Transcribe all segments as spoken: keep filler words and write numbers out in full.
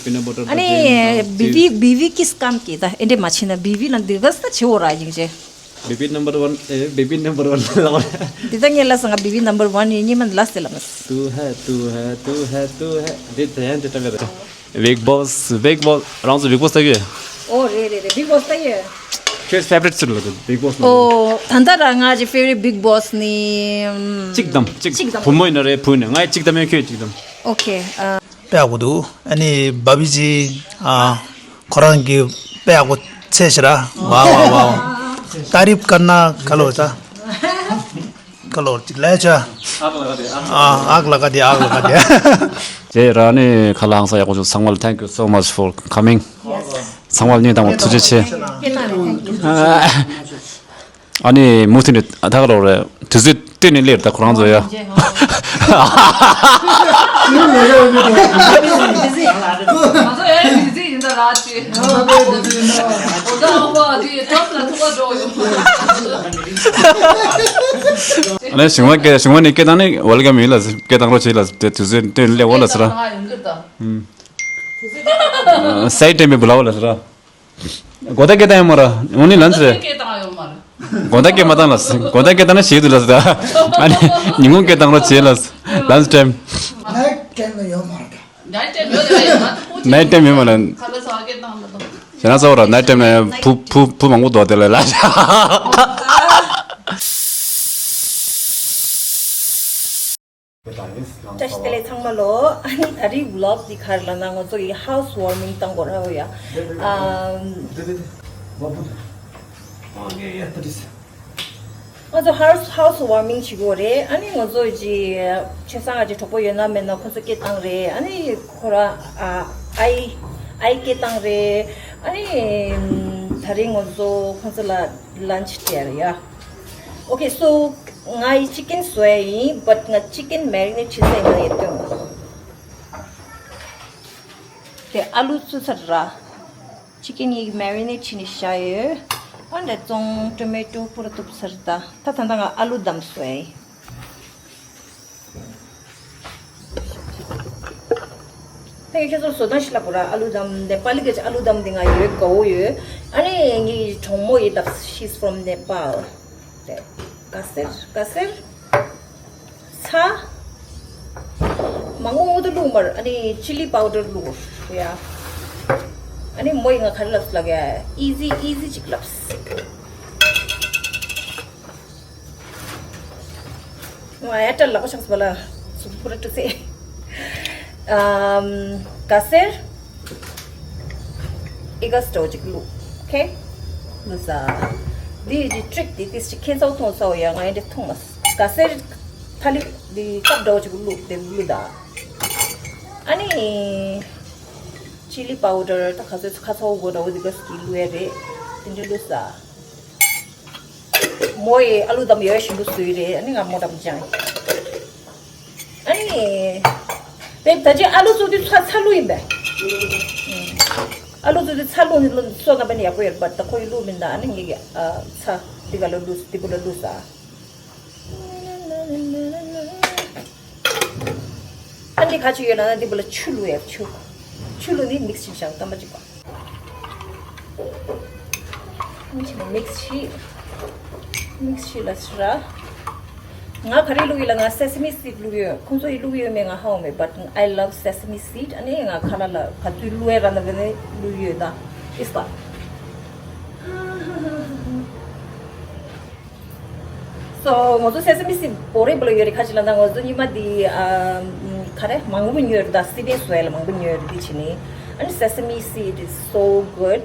Peanut butter ཨ་ནི་བི་བི་བི་བི་ཀིས་ཀམ་ཀི་ད་ཨེ་འདྲེ་མ་ཕྱིན་ན་བི་བི་ལ་འདི་ག་ས་ཆེ་བོ་ར་ཡིན་ཅེ། Baby number one, eh, baby number one. འདི་ད་ངས་ལ་སང་བི་བི་number one ཡིན་ཉི་མ་ལ་སེ་ལ་མ། Tu hai, tu hai, tu hai, tu hai. འདི་དེ་ཡང་འདི་ལྟ་བུ་རེད། Big Boss, Big Boss, རང་ཚོ་Big Boss ལྟ་གི། ཨོ་རེད་རེད་རེད། Big Boss ལྟ་གི། ཁྱོད་favorite སུ་ལ་Big Boss ལ། ཨོ་ད་ལྟ་ར་ང་གི་favorite Big Boss ནི་ཨམ། གཅིག་དམ་གཅིག་གཅིག་དམ། བུ་མོ་ཡིན་ན་རེད་བུ་ཡིན་ན་ང་གཅིག་དམ་ཡང་ཁྱོད་གཅིག་དམ། ཨོ་ཁེ། ཨ། དཔེ་ཡག་པོ་འདུག་ཨ་ནི་བ་བི་ཇི་ཨ་ཁོ་རང་གི་དཔེ་ཡག་པོ་ཚད་ཤི་ར། ཝའོ་ཝའོ་ཝའོ། ཏཱ་རིབ་ཀར་ན་ཁ་ལོ་ད། ཁ་ལོ་ཅིག་ལས་ཆ། ཨ་ཨག་ལ་ཀ་དེ་ཨག་ལ་ཀ་དེ། ཅེ་ར་ནི་ཁ་ལ་ཧང་ས་ཡག་པོ་བྱུང་། ཚང་མ་ལ་thank you so much for coming. ཚང་མ་ལ་སྙིང་ཐག་པ་ཐུགས་རྗེ་ཆེ། ཨ་ནི་མུ་མཐུད་ནས་ད་ག་རོགས་རེད། དུས་ཚོད་བཏོན་ནས་སླེབས་ད་ཁོ་རང་ཚོ་ཡ། ཨ་ནི་གཞུང་མ་སྐད་གཞུང་མ་ནས་སྐད་བཏང་ནས་welcome ཡིན་ལ་སྐད་བཏང་རོགས་བྱེད་ལ་དེ་དུས་ཚོད་བཏོན་སླེབས་འོ་ལ་ཟེར། སའི་ཊེམ་མི་བུ་ལ་འོ་ལ་ཟེར། གོ་ད་སྐད་བཏང་ཡོད་མ་ར། འོ་ནི་ལན་ཟེར། སྐད་བཏང་ཡོད་མ་ར། དགོང་དག་སྐད་མ་བཏང་ལ། དགོང་དག་སྐད་བཏང་ན་ཞེད་དུ་ལ་ཟེར། ཨ་ནི་ཉིན་གུང་སྐད་བཏང་རོགས་བྱེད་ལ། ལན་ཊེམ། ནའིཊ་ཊེམ་ལ་ཡོད་མ་རེད། ནའིཊ་ཊེམ་ཡོད་རེད། ནའིཊ་ཊེམ་ཡོད་མ་རེད། ཁ་ལ་ས་སྐད་བཏང་ལ་དང་། ཞེ་ན་ཚོ་ར་ནའིཊ་ཊེམ་ལ་བུ་བུ་བུ་མང་པོ་འདུག་དེ་ལ་ལ། བཀྲ་ཤིས་བདེ་ལེགས་ཚང་མ་ལོ། ཨ་ནི་ད་རེས་vlog འདི་ག་རེ་ལབ་ན་ང་ཚོ་ཡི་house warming བཏང་དགོས་ར་ཡ། ཨམ། ང་ཚོ་house house warming བྱེད་དགོས་རེད། ཨ་ནི་ང་ཚོ་ཅི་ཆེ་སང་ང་ཅི་གྲོགས་པོ་ཡོད་ན་མེད་ན་ཁོ་ཚོ་སྐད་བཏང་རེད། ཨ་ནི་ཁོ་ར་ཨ་ཨའི་ཨའི་སྐད་བཏང་རེད། ཨ་ནི་ད་རེས་ང་ཚོ་ཁོ་ཚོ་ལ་lunch སྤྲད་རེད་ཡ། Okay, so ང་ཡི་chicken བཟོ་ཡ་ཡིན། but ང་chicken marinate བྱེད་ས་ཡིན་ན་ཡེ་སྟོན། དེ་ཨ་ལུ་བཙུགས་ཚར་ར། chicken ཡི་marinate བྱས་ནས་བཞག་ཡོད། ཨ་འདྲ་བཙོང་tomato པུ་ར་བཏུབ་ཚར་ད། ད་ད་ལྟ་ང་ཨ་ལུ་དམ་བཟོ་ཡ་ཡིན། ད་ངས་ཁྱེད་ཚོར་བཟོ་སྟངས་ཤིག་ལབ་དགོས་ར། ཨ་ལུ་དམ་ནེ་པ་ལི་གི་ཨ་ལུ་དམ་འདི་ང་ཡོད་དགའ་བོ་ཡོད། ཨ་ནི་ངའི་གྲོགས་མོ་ཡི་ད་she's from Nepal། དེ་ག་སེར་ག་སེར། ཚྭ། མང་པོ་དུ་བླུགས་མར་ཨ་ནི་chilli powder བླུགས་ཡ། ཨ་ནི་མོ་ཡི་ང་ག་རེ་ལབ་ལབ་ཡ། easy easy ཅིག་ལབ། ང་ཡ་ཏྲ་ལག་པ་ཆགས་སོང་ལ། སུ་པུ་ར་ཏུ་སེ། ཨམ། ག་སེར། ཨི་ག་སི་ཏོ་ཅིག་བླུགས། ཨོ་ཁེ། བླུགས་ས། འདི་འདི་ཊིག་འདི་ཏིས་ཅིག་ཁྱེད་ཚོ་མཐོང་ས་འོ་ཡ། ང་ཡི་འདི་མཐོང་མ་སོང་། ག་སེར། ཐ་ལི་འདི་ཀབ་འདྲ་བོ་ཅིག་བླུགས་དེ་བླུགས་ད། ཨ་ནི། chilli powder ད་ག་ཚོད་ཁ་ཚ་བོ་དགོས་འདྲ་བོ་འདི་ག་སི་གི་བླུགས་ཡ་རེད། དེ་འདྲ་བླུགས་ས། མོ་ཡི་ཨ་ལུ་དམ་ཡོད་བཞིན་དུ་བཟོས་རེད། ཨ་ནི་ང་མོ་དམ་ཅང་། ཨ་ནི། པེ་ད་ཅི་ཨ་ལུ་བཙུགས་དུས་ཚ་ཚ་ལུ་ཡིན་པས། ཨ་ལུ་བཙུགས་དུས་ཚ་ལུ་ནི་ལུ་སོ་ན་པེ་ནི་ཡག་པོ་ཡོད་པ་ད་ཁོ་ཡི་ལུ་མིན་ད། ཨ་ནི་ངེད་ཀྱི་ཨ་ཚ་དེ་ག་ལ་ལུ་དེ་བུ་ལ་ལུ་ས། ཨ་འདི་ག་ཅི་ཡོད་ལ་ན་འདི་བུ་ལ་ཆུ་བླུགས་ཡ། ཆུ། ཆུ་བླུགས་ནི་མིག་སི་བྱས་ཤག་ཏམ་པ་ཅིག་པ། ཨ་ཅི་མིག་སི་བྱས། མིག་སི་བྱས་ལ་སི་ར། ང་ག་རེ་བླུགས་ཡོད་ལ་ང་sesame seed བླུགས་ཡོད། ཁོང་ཚོ་ཡི་བླུགས་ཡོད་མེད་ང་ཧ་གོ་མེད། but I love sesame seed. ཨ་ནི་ང་ཁ་ལ་ལ་ག་དུས་བླུགས་ཡ་ར་ན་བེ་ནི་བླུགས་ཡོད་ད། ཨིས་པ། So ང་ཚོ་sesame seed བོ་རེ་བོ་ལ་ཡོད་རེད། ཁ་ཅིག་ལ་ད་ང་ཚོ་ཉི་མ་འདི་ཨ་ག་རེ་མང་པོ་ཉོས་རེད་ད། སི་པན་བཟོ་ཡ་ལ་མང་པོ་ཉོས་རེད་འདི་བྱས་ནས། And sesame seed is so good.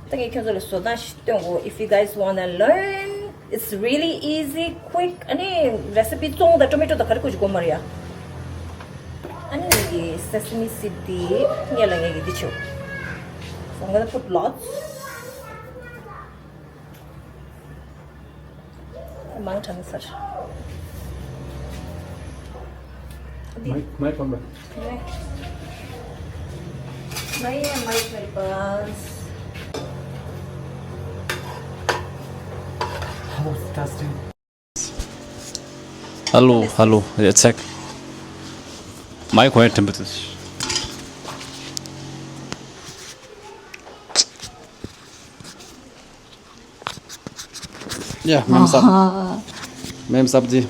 ད་ངས་ཁྱོད་ཚོ་ལ་བཟོ་སྟངས་ཤིག་སྟོན་གོ། If you guys wanna learn, it's really easy, quick. ཨ་ནི་recipe བཙོང་ད་tomato ད་ག་རེ་ཁུ་ཅིག་དགོས་མ་རེད་ཡ། ཨ་ནི་འདི་sesame seed འདི་ངས་ལ་ངས་ཀྱི་འདི་ཆོ། So I'm gonna put lots. མང་དྲགས་ཚར། མའིག་མའིག་ཕམ་པ། མའིག་མའིག་མེད་པ། Hello, testing. Hello, hello. Yeah, check. མའིག་གོ་ཡ་ཐིམ་པ་ཚོ། Yeah, མེམ་སབ། མེམ་སབ་ཇི།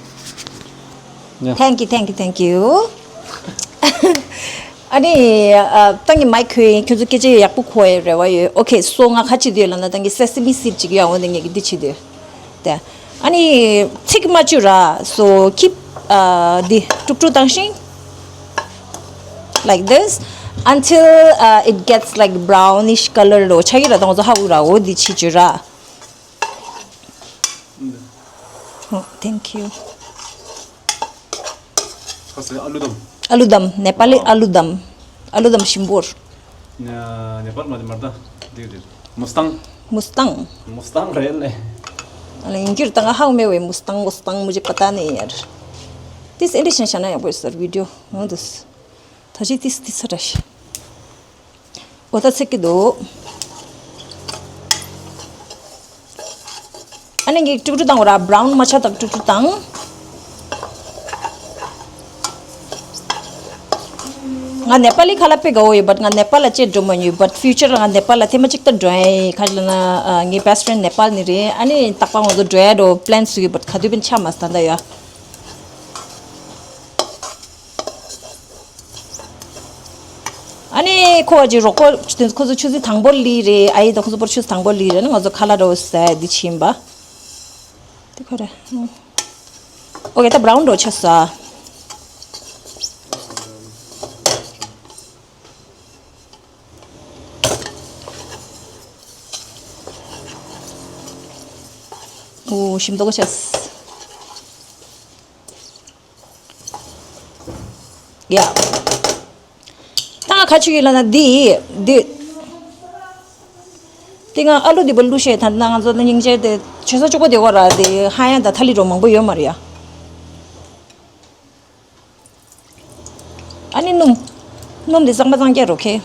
Yeah. Thank you, thank you, thank you. ཨ་ནི་ཨ་ཏང་གི་མའི་ཁོས་ཁྱོད་ཚོ་སྐད་ཆ་ཡག་པོ་གོ་ཡའི་རེ་བ་ཡོད། Okay, so ང་ཁ་ཅིག་དུས་ལ་ན་ཏང་གི་སེ་སི་མི་སིད་ཅིག་ཡོད། འོ་ནི་ངས་ཀྱི་འདི་བྱེད་དུས་དེ། ཨ་ནི་ཚིག་མ་བཅུ་ར། So keep uh, འདི་དཀྲུག་དཀྲུག་བཏང་ཞིང་like this until uh, it gets like brownish color ལོ་ཆ་གི་ར་དང་ཚོ་ཧ་གུ་ར། འོ་འདི་བྱེད་བཅུ་ར། Oh, thank you. ཁ་སེ་ཨ་ལུ་དམ། ཨ་ལུ་དམ། ནེ་པ་ལི་ཨ་ལུ་དམ། ཨ་ལུ་དམ་ཞིམ་པོར། ནེ་པ་ལི་མ་དེ་མར་ད། དེ་དེ། མུ་སི་ཏང་། མུ་སི་ཏང་། མུ་སི་ཏང་རེད་ལེ། ཨ་ལེ་ཡིན་རྒྱུར་ད་ང་ཧའུ་མེ་ཝེ་མུ་སི་ཏང་མུ་སི་ཏང་མུ་ཇེ་པ་ཏ་ནེ་ཡར། དེ་སེ་འདི་ཤན་ཤ་ན་ཡག་པོ་ཡོད་ས་རེད་བི་ཌིའོ་འོང་དུས། ད་ཅི་ཏིས་ཏིས་ས་ར་ཤི། འོ་ད་ཚིག་གི་འདུག་ཨ་ནི་ངས་དཀྲུག་དཀྲུག་བཏང་བ་ར། བྷ་རའུན་མ་ཆགས་དང་དཀྲུག་དཀྲུག་བཏང་། ང་ནེ་པ་ལི་ཁ་ལག་དཔེ་དགའ་བོ་ཡོད། བཊ་ང་ནེ་པ་ལ་ཅེ་འགྲོ་མ་ཡོད། བཊ་ཕིའུ་ཅར་ལ་ང་ནེ་པ་ལ་ཐེངས་མ་གཅིག་ད་འགྲོ་ཡ་ཡིན། ཁ་ལ་ན་ངའི་བེ་སི་ཊི་ཕྲེན་ཌི་ནེ་པ་ལ་ནི་རེད། ཨ་ནི་རྟག་པར་ང་ཚོ་འགྲོ་ཡ་འགྲོ་པི་ལེན་བཟོ་གི་བཊ་ག་དུས་པན་ཆ་མ་སྟན་ད་ཡ། ཨ་ནི་ཁོ་བ་ཅིག་རོགས་པོ་ཁོ་ཚོ་ཆུ་ཚོད་དང་པོ་ལི་རེད། ཨ་ཡི་དང་ཁོ་ཚོ་པོར་ཆུ་ཚོད་དང་པོ་ལི་རེད་ན་ང་ཚོ་ཁ་ལག་འགྲོ་ཟེར་འདི་ཕྱིན་པ། དེ་ཁོ་རེད། ཨོ་ཀེ་ད་བྷ་རའུན་འགྲོ་ཆ་ས། ཨོ་ཞིམ་མདོག་ཆ་ས། ཡ། ད་ང་ཁ་ཆུ་ཡིན་ལ་ན་འདི་འདི། འདི་ང་ཨ་ལུ་འདི་པོ་བླུགས་ཤེས་ད་ན་ང་ཚོ་ན་སྙིང་རྗེ་དེ་ཆུ་ཚོད་གཅིག་པོ་དེ་གོ་ར་དེ་ཧ་ཡང་ད་ཐ་ལི་རོ་མང་པོ་ཡོད་མ་རེད་ཡ། ཨ་ནི་སྣུམ། སྣུམ་འདི་གཙང་མ་གཙང་རྒྱག་རོགས་ཁེ།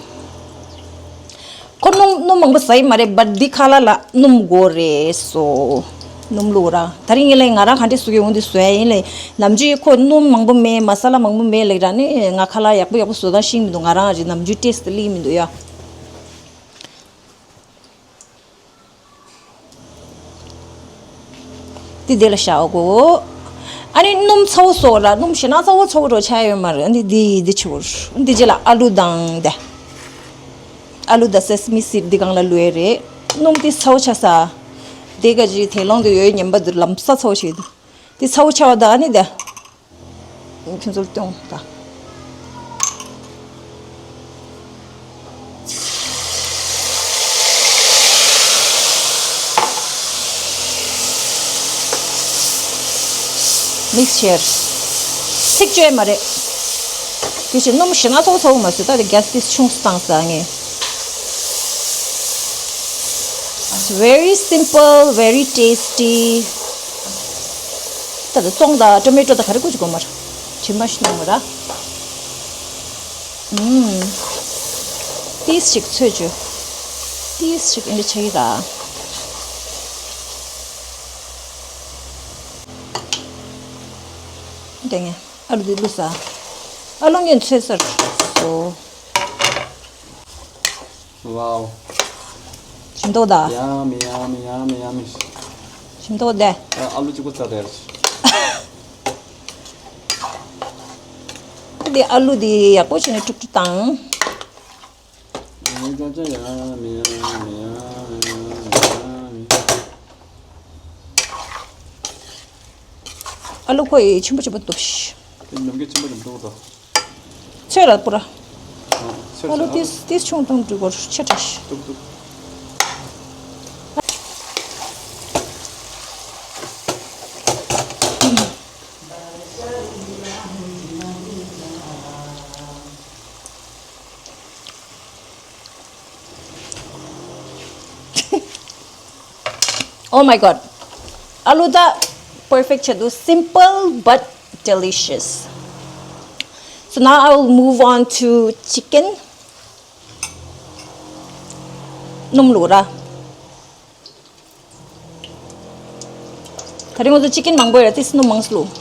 ཁོ་སྣུམ་སྣུམ་མང་པོ་ཟ་ཡི་མ་རེད། བཊ་འདི་ཁ་ལག་ལ་སྣུམ་དགོས་རེད་སོ། སྣུམ་བླུགས་ར། ད་རིང་ཡིན་ལས་ང་རང་ག་འདྲས་བཟོ་གི་འོང་འདི་བཟོ་ཡ་ཡིན་ལས། ནམ་རྒྱུན་ཁོ་སྣུམ་མང་པོ་མེད། མ་ས་ལ་མང་པོ་མེད་ལས་ར་ནི་ང་ཁ་ལག་ཡག་པོ་ཡག་པོ་བཟོ་སྟངས་ཤེས་མི་འདུག་ང་རང་རེད་ནམ་རྒྱུན་ཏེ་སི་ཊི་སླེབས་མི་འདུག་ཡ། འདི་དེ་ལ་བཞག་གོ། ཨ་ནི་སྣུམ་ཚ་བོ་བཟོ་ར། སྣུམ་ཞེ་ན་ཚ་བོ་ཚ་བོ་འགྲོ་ཆ་ཡོད་མ་རེད། འདི་འདི་འདི་ཆུ་བོར་འདི་རྗེས་ལ་ཨ་ལུ་དང་དེ། ཨ་ལུ་དང་སེ་སི་མི་སིད་འདི་གང་ལ་ལུས་རེད། སྣུམ་འདི་ཚ་བོ་ཆ་ས། དེ་ག་ཅི་དེ་ལོང་དུ་ཡོད་ཉན་པ་འདི་ལམ་ས་ཚ་བོ་ཆེ་འདི། འདི་ཚ་བོ་ཆ་བ་དང་ཨ་ནི་དེ། ཁྱོད་ཚོར་སྟོན་ད། མིག་སི་ཅར། ཚིག་བཅོས་མ་རེད། དེ་བཞིན་སྣུམ་ཞེ་ན་ཚོགས་ཚོགས་མ་ཟོས་ད་དེ་གེ་སི་ཏིས་ཆུང་སུ་བཏང་ས་ངས། It's very simple, very tasty. ད་ལྟ་ཙོང་དང་ཊོ་མེ་ཊོ་དང་ག་རེ་བཀོལ་གྱི་དགོས་མ་རེད། དྲི་མ་ཞིག་གནང་བ་ར། ཨུམ། ཏིས་ཞིག་ཚོས་བཅུ། ཏིས་ཞིག་ཨེ་འདྲ་ཆགས་ཀྱི་ར། དེ་ངས་ཨ་ལུ་འདི་བླུགས་ས། ཨ་ལུ་ངས་ཚོས་ཟེར་སོ། Wow. ཞིམ་མདོག་ད། Yummy, yummy, yummy, yummy. ཞིམ་མདོག་ད། ཨ་ཨ་ལུ་གཅིག་པོ་ཚ་དེར། འདི་ཨ་ལུ་འདི་ཡག་པོ་བྱས་ནས་དཀྲུག་དཀྲུག་བཏང་། Yummy, yummy, yummy, yummy. ཨ་ལུ་ཁོ་ཡི་ཆེན་པོ་ཆེན་པོ་འདུག་ཤི། དེ་ནམ་རྒྱུན་ཆེན་པོ་ཆེན་པོ་འདུག་ད། ཚོས་ར་པུ་ར། ཨ་ཚོས་ཨ་ལོ་ར། ཏིས་ཏིས་ཆུང་ཐུང་འབྲུ་གོར་ཆེ་ཏྲ་ཤི། ཏུག་ཏུག Oh my god. ཨ་ལུ་ད་perfect ཆེད་དུ། Simple but delicious. So now I will move on to chicken. སྣུམ་བླུགས་ར། ད་རིང་ང་ཚོ་ཅི་ཀེན་མང་པོ་ཡོད་ར། ཏིས་སྣུམ་མང་སུ་བླུགས།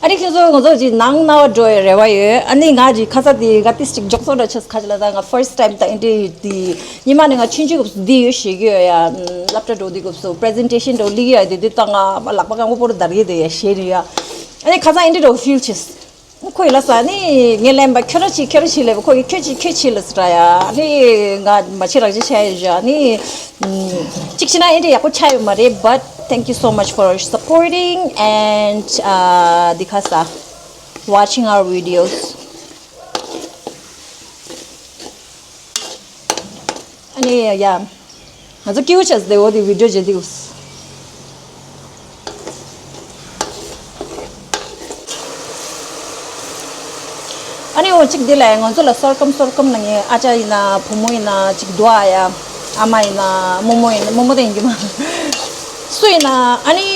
ཨ་ནི་ཁྱེད་ཚོ་ང་ཚོ་ཅིག་ནང་རྣ་བ་འགྲོ་ཡའི་རེ་བ་ཡོད། ཨ་ནི་ང་ཅིག་ཁ་ས་དེ་ང་ཏིས་ཅིག་འཇོག་སོང་འདྲ་ཆགས། ཁ་ཅིག་ལ་ད་ང་first time ད་ཨེ་འདྲ་དེ་ཉི་མ་ནས་ང་ཆུང་ཆུང་སྐབས་སུ་འདི་ཡོད་ཞེས་གི་ཡོད་ཡ། སློབ་གྲྭ་འགྲོ་དུས་སྐབས་སུ་presentation འགྲོ་ལི་ཡ་དེ་དུས་ད་ང་ལག་པ་གང་པོ་པོ་རུ་བརྡར་གི་དེ་ཡ་ཞེས་རེད་ཡ། ཨ་ནི་ཁ་ས་ཨེ་འདྲ་འགྲོ་feel བྱས། ཁོ་ཡི་ལ་ས་ནི་ངས་ལན་པ་ཁྱོད་ར་ཅིག་ཁྱོད་ར་ཅིག་ལས་པ་ཁོ་ཡི་ཁྱོད་ཅིག་ཁྱོད་ཅིག་ལ་ས་ར་ཡ། ཨ་ནི་ང་མ་ཆེ་རག་ཅིག་ཆ་ཡ་ཡོད་ཡ། ཨ་ནི་ཅིག་ཅི་ན་ཨེ་འདྲ་ཡག་པོ་ཆ་ཡོད་མ་རེད། But thank you so much for supporting and uh, འདི་ཁ་ས་watching our videos. ཨ་ནི་ཡ། ང་ཚོ་སྐྱིད་པོ་བྱས་ཏེ་འོ་དེ་བི་ཌིའོ་བྱེད་དུས། ཨ་ནི་འོ་གཅིག་འདི་ལ་ང་ཚོ་ལ་སོར་སྐམ་སོར་སྐམ་ལ་ངའི་ཨ་ཅག་ཡིན་ན་བུ་མོ་ཡིན་ན་གཅིག་འདུག་ཨ་ཡ། ཨ་མ་ཡིན་ན་རྨོ་མོ་ཡིན་ན་རྨོ་མོ་དེ་ཡིན་རྒྱུ་མ། སུ་ཡིན་ན་ཨ་ནི།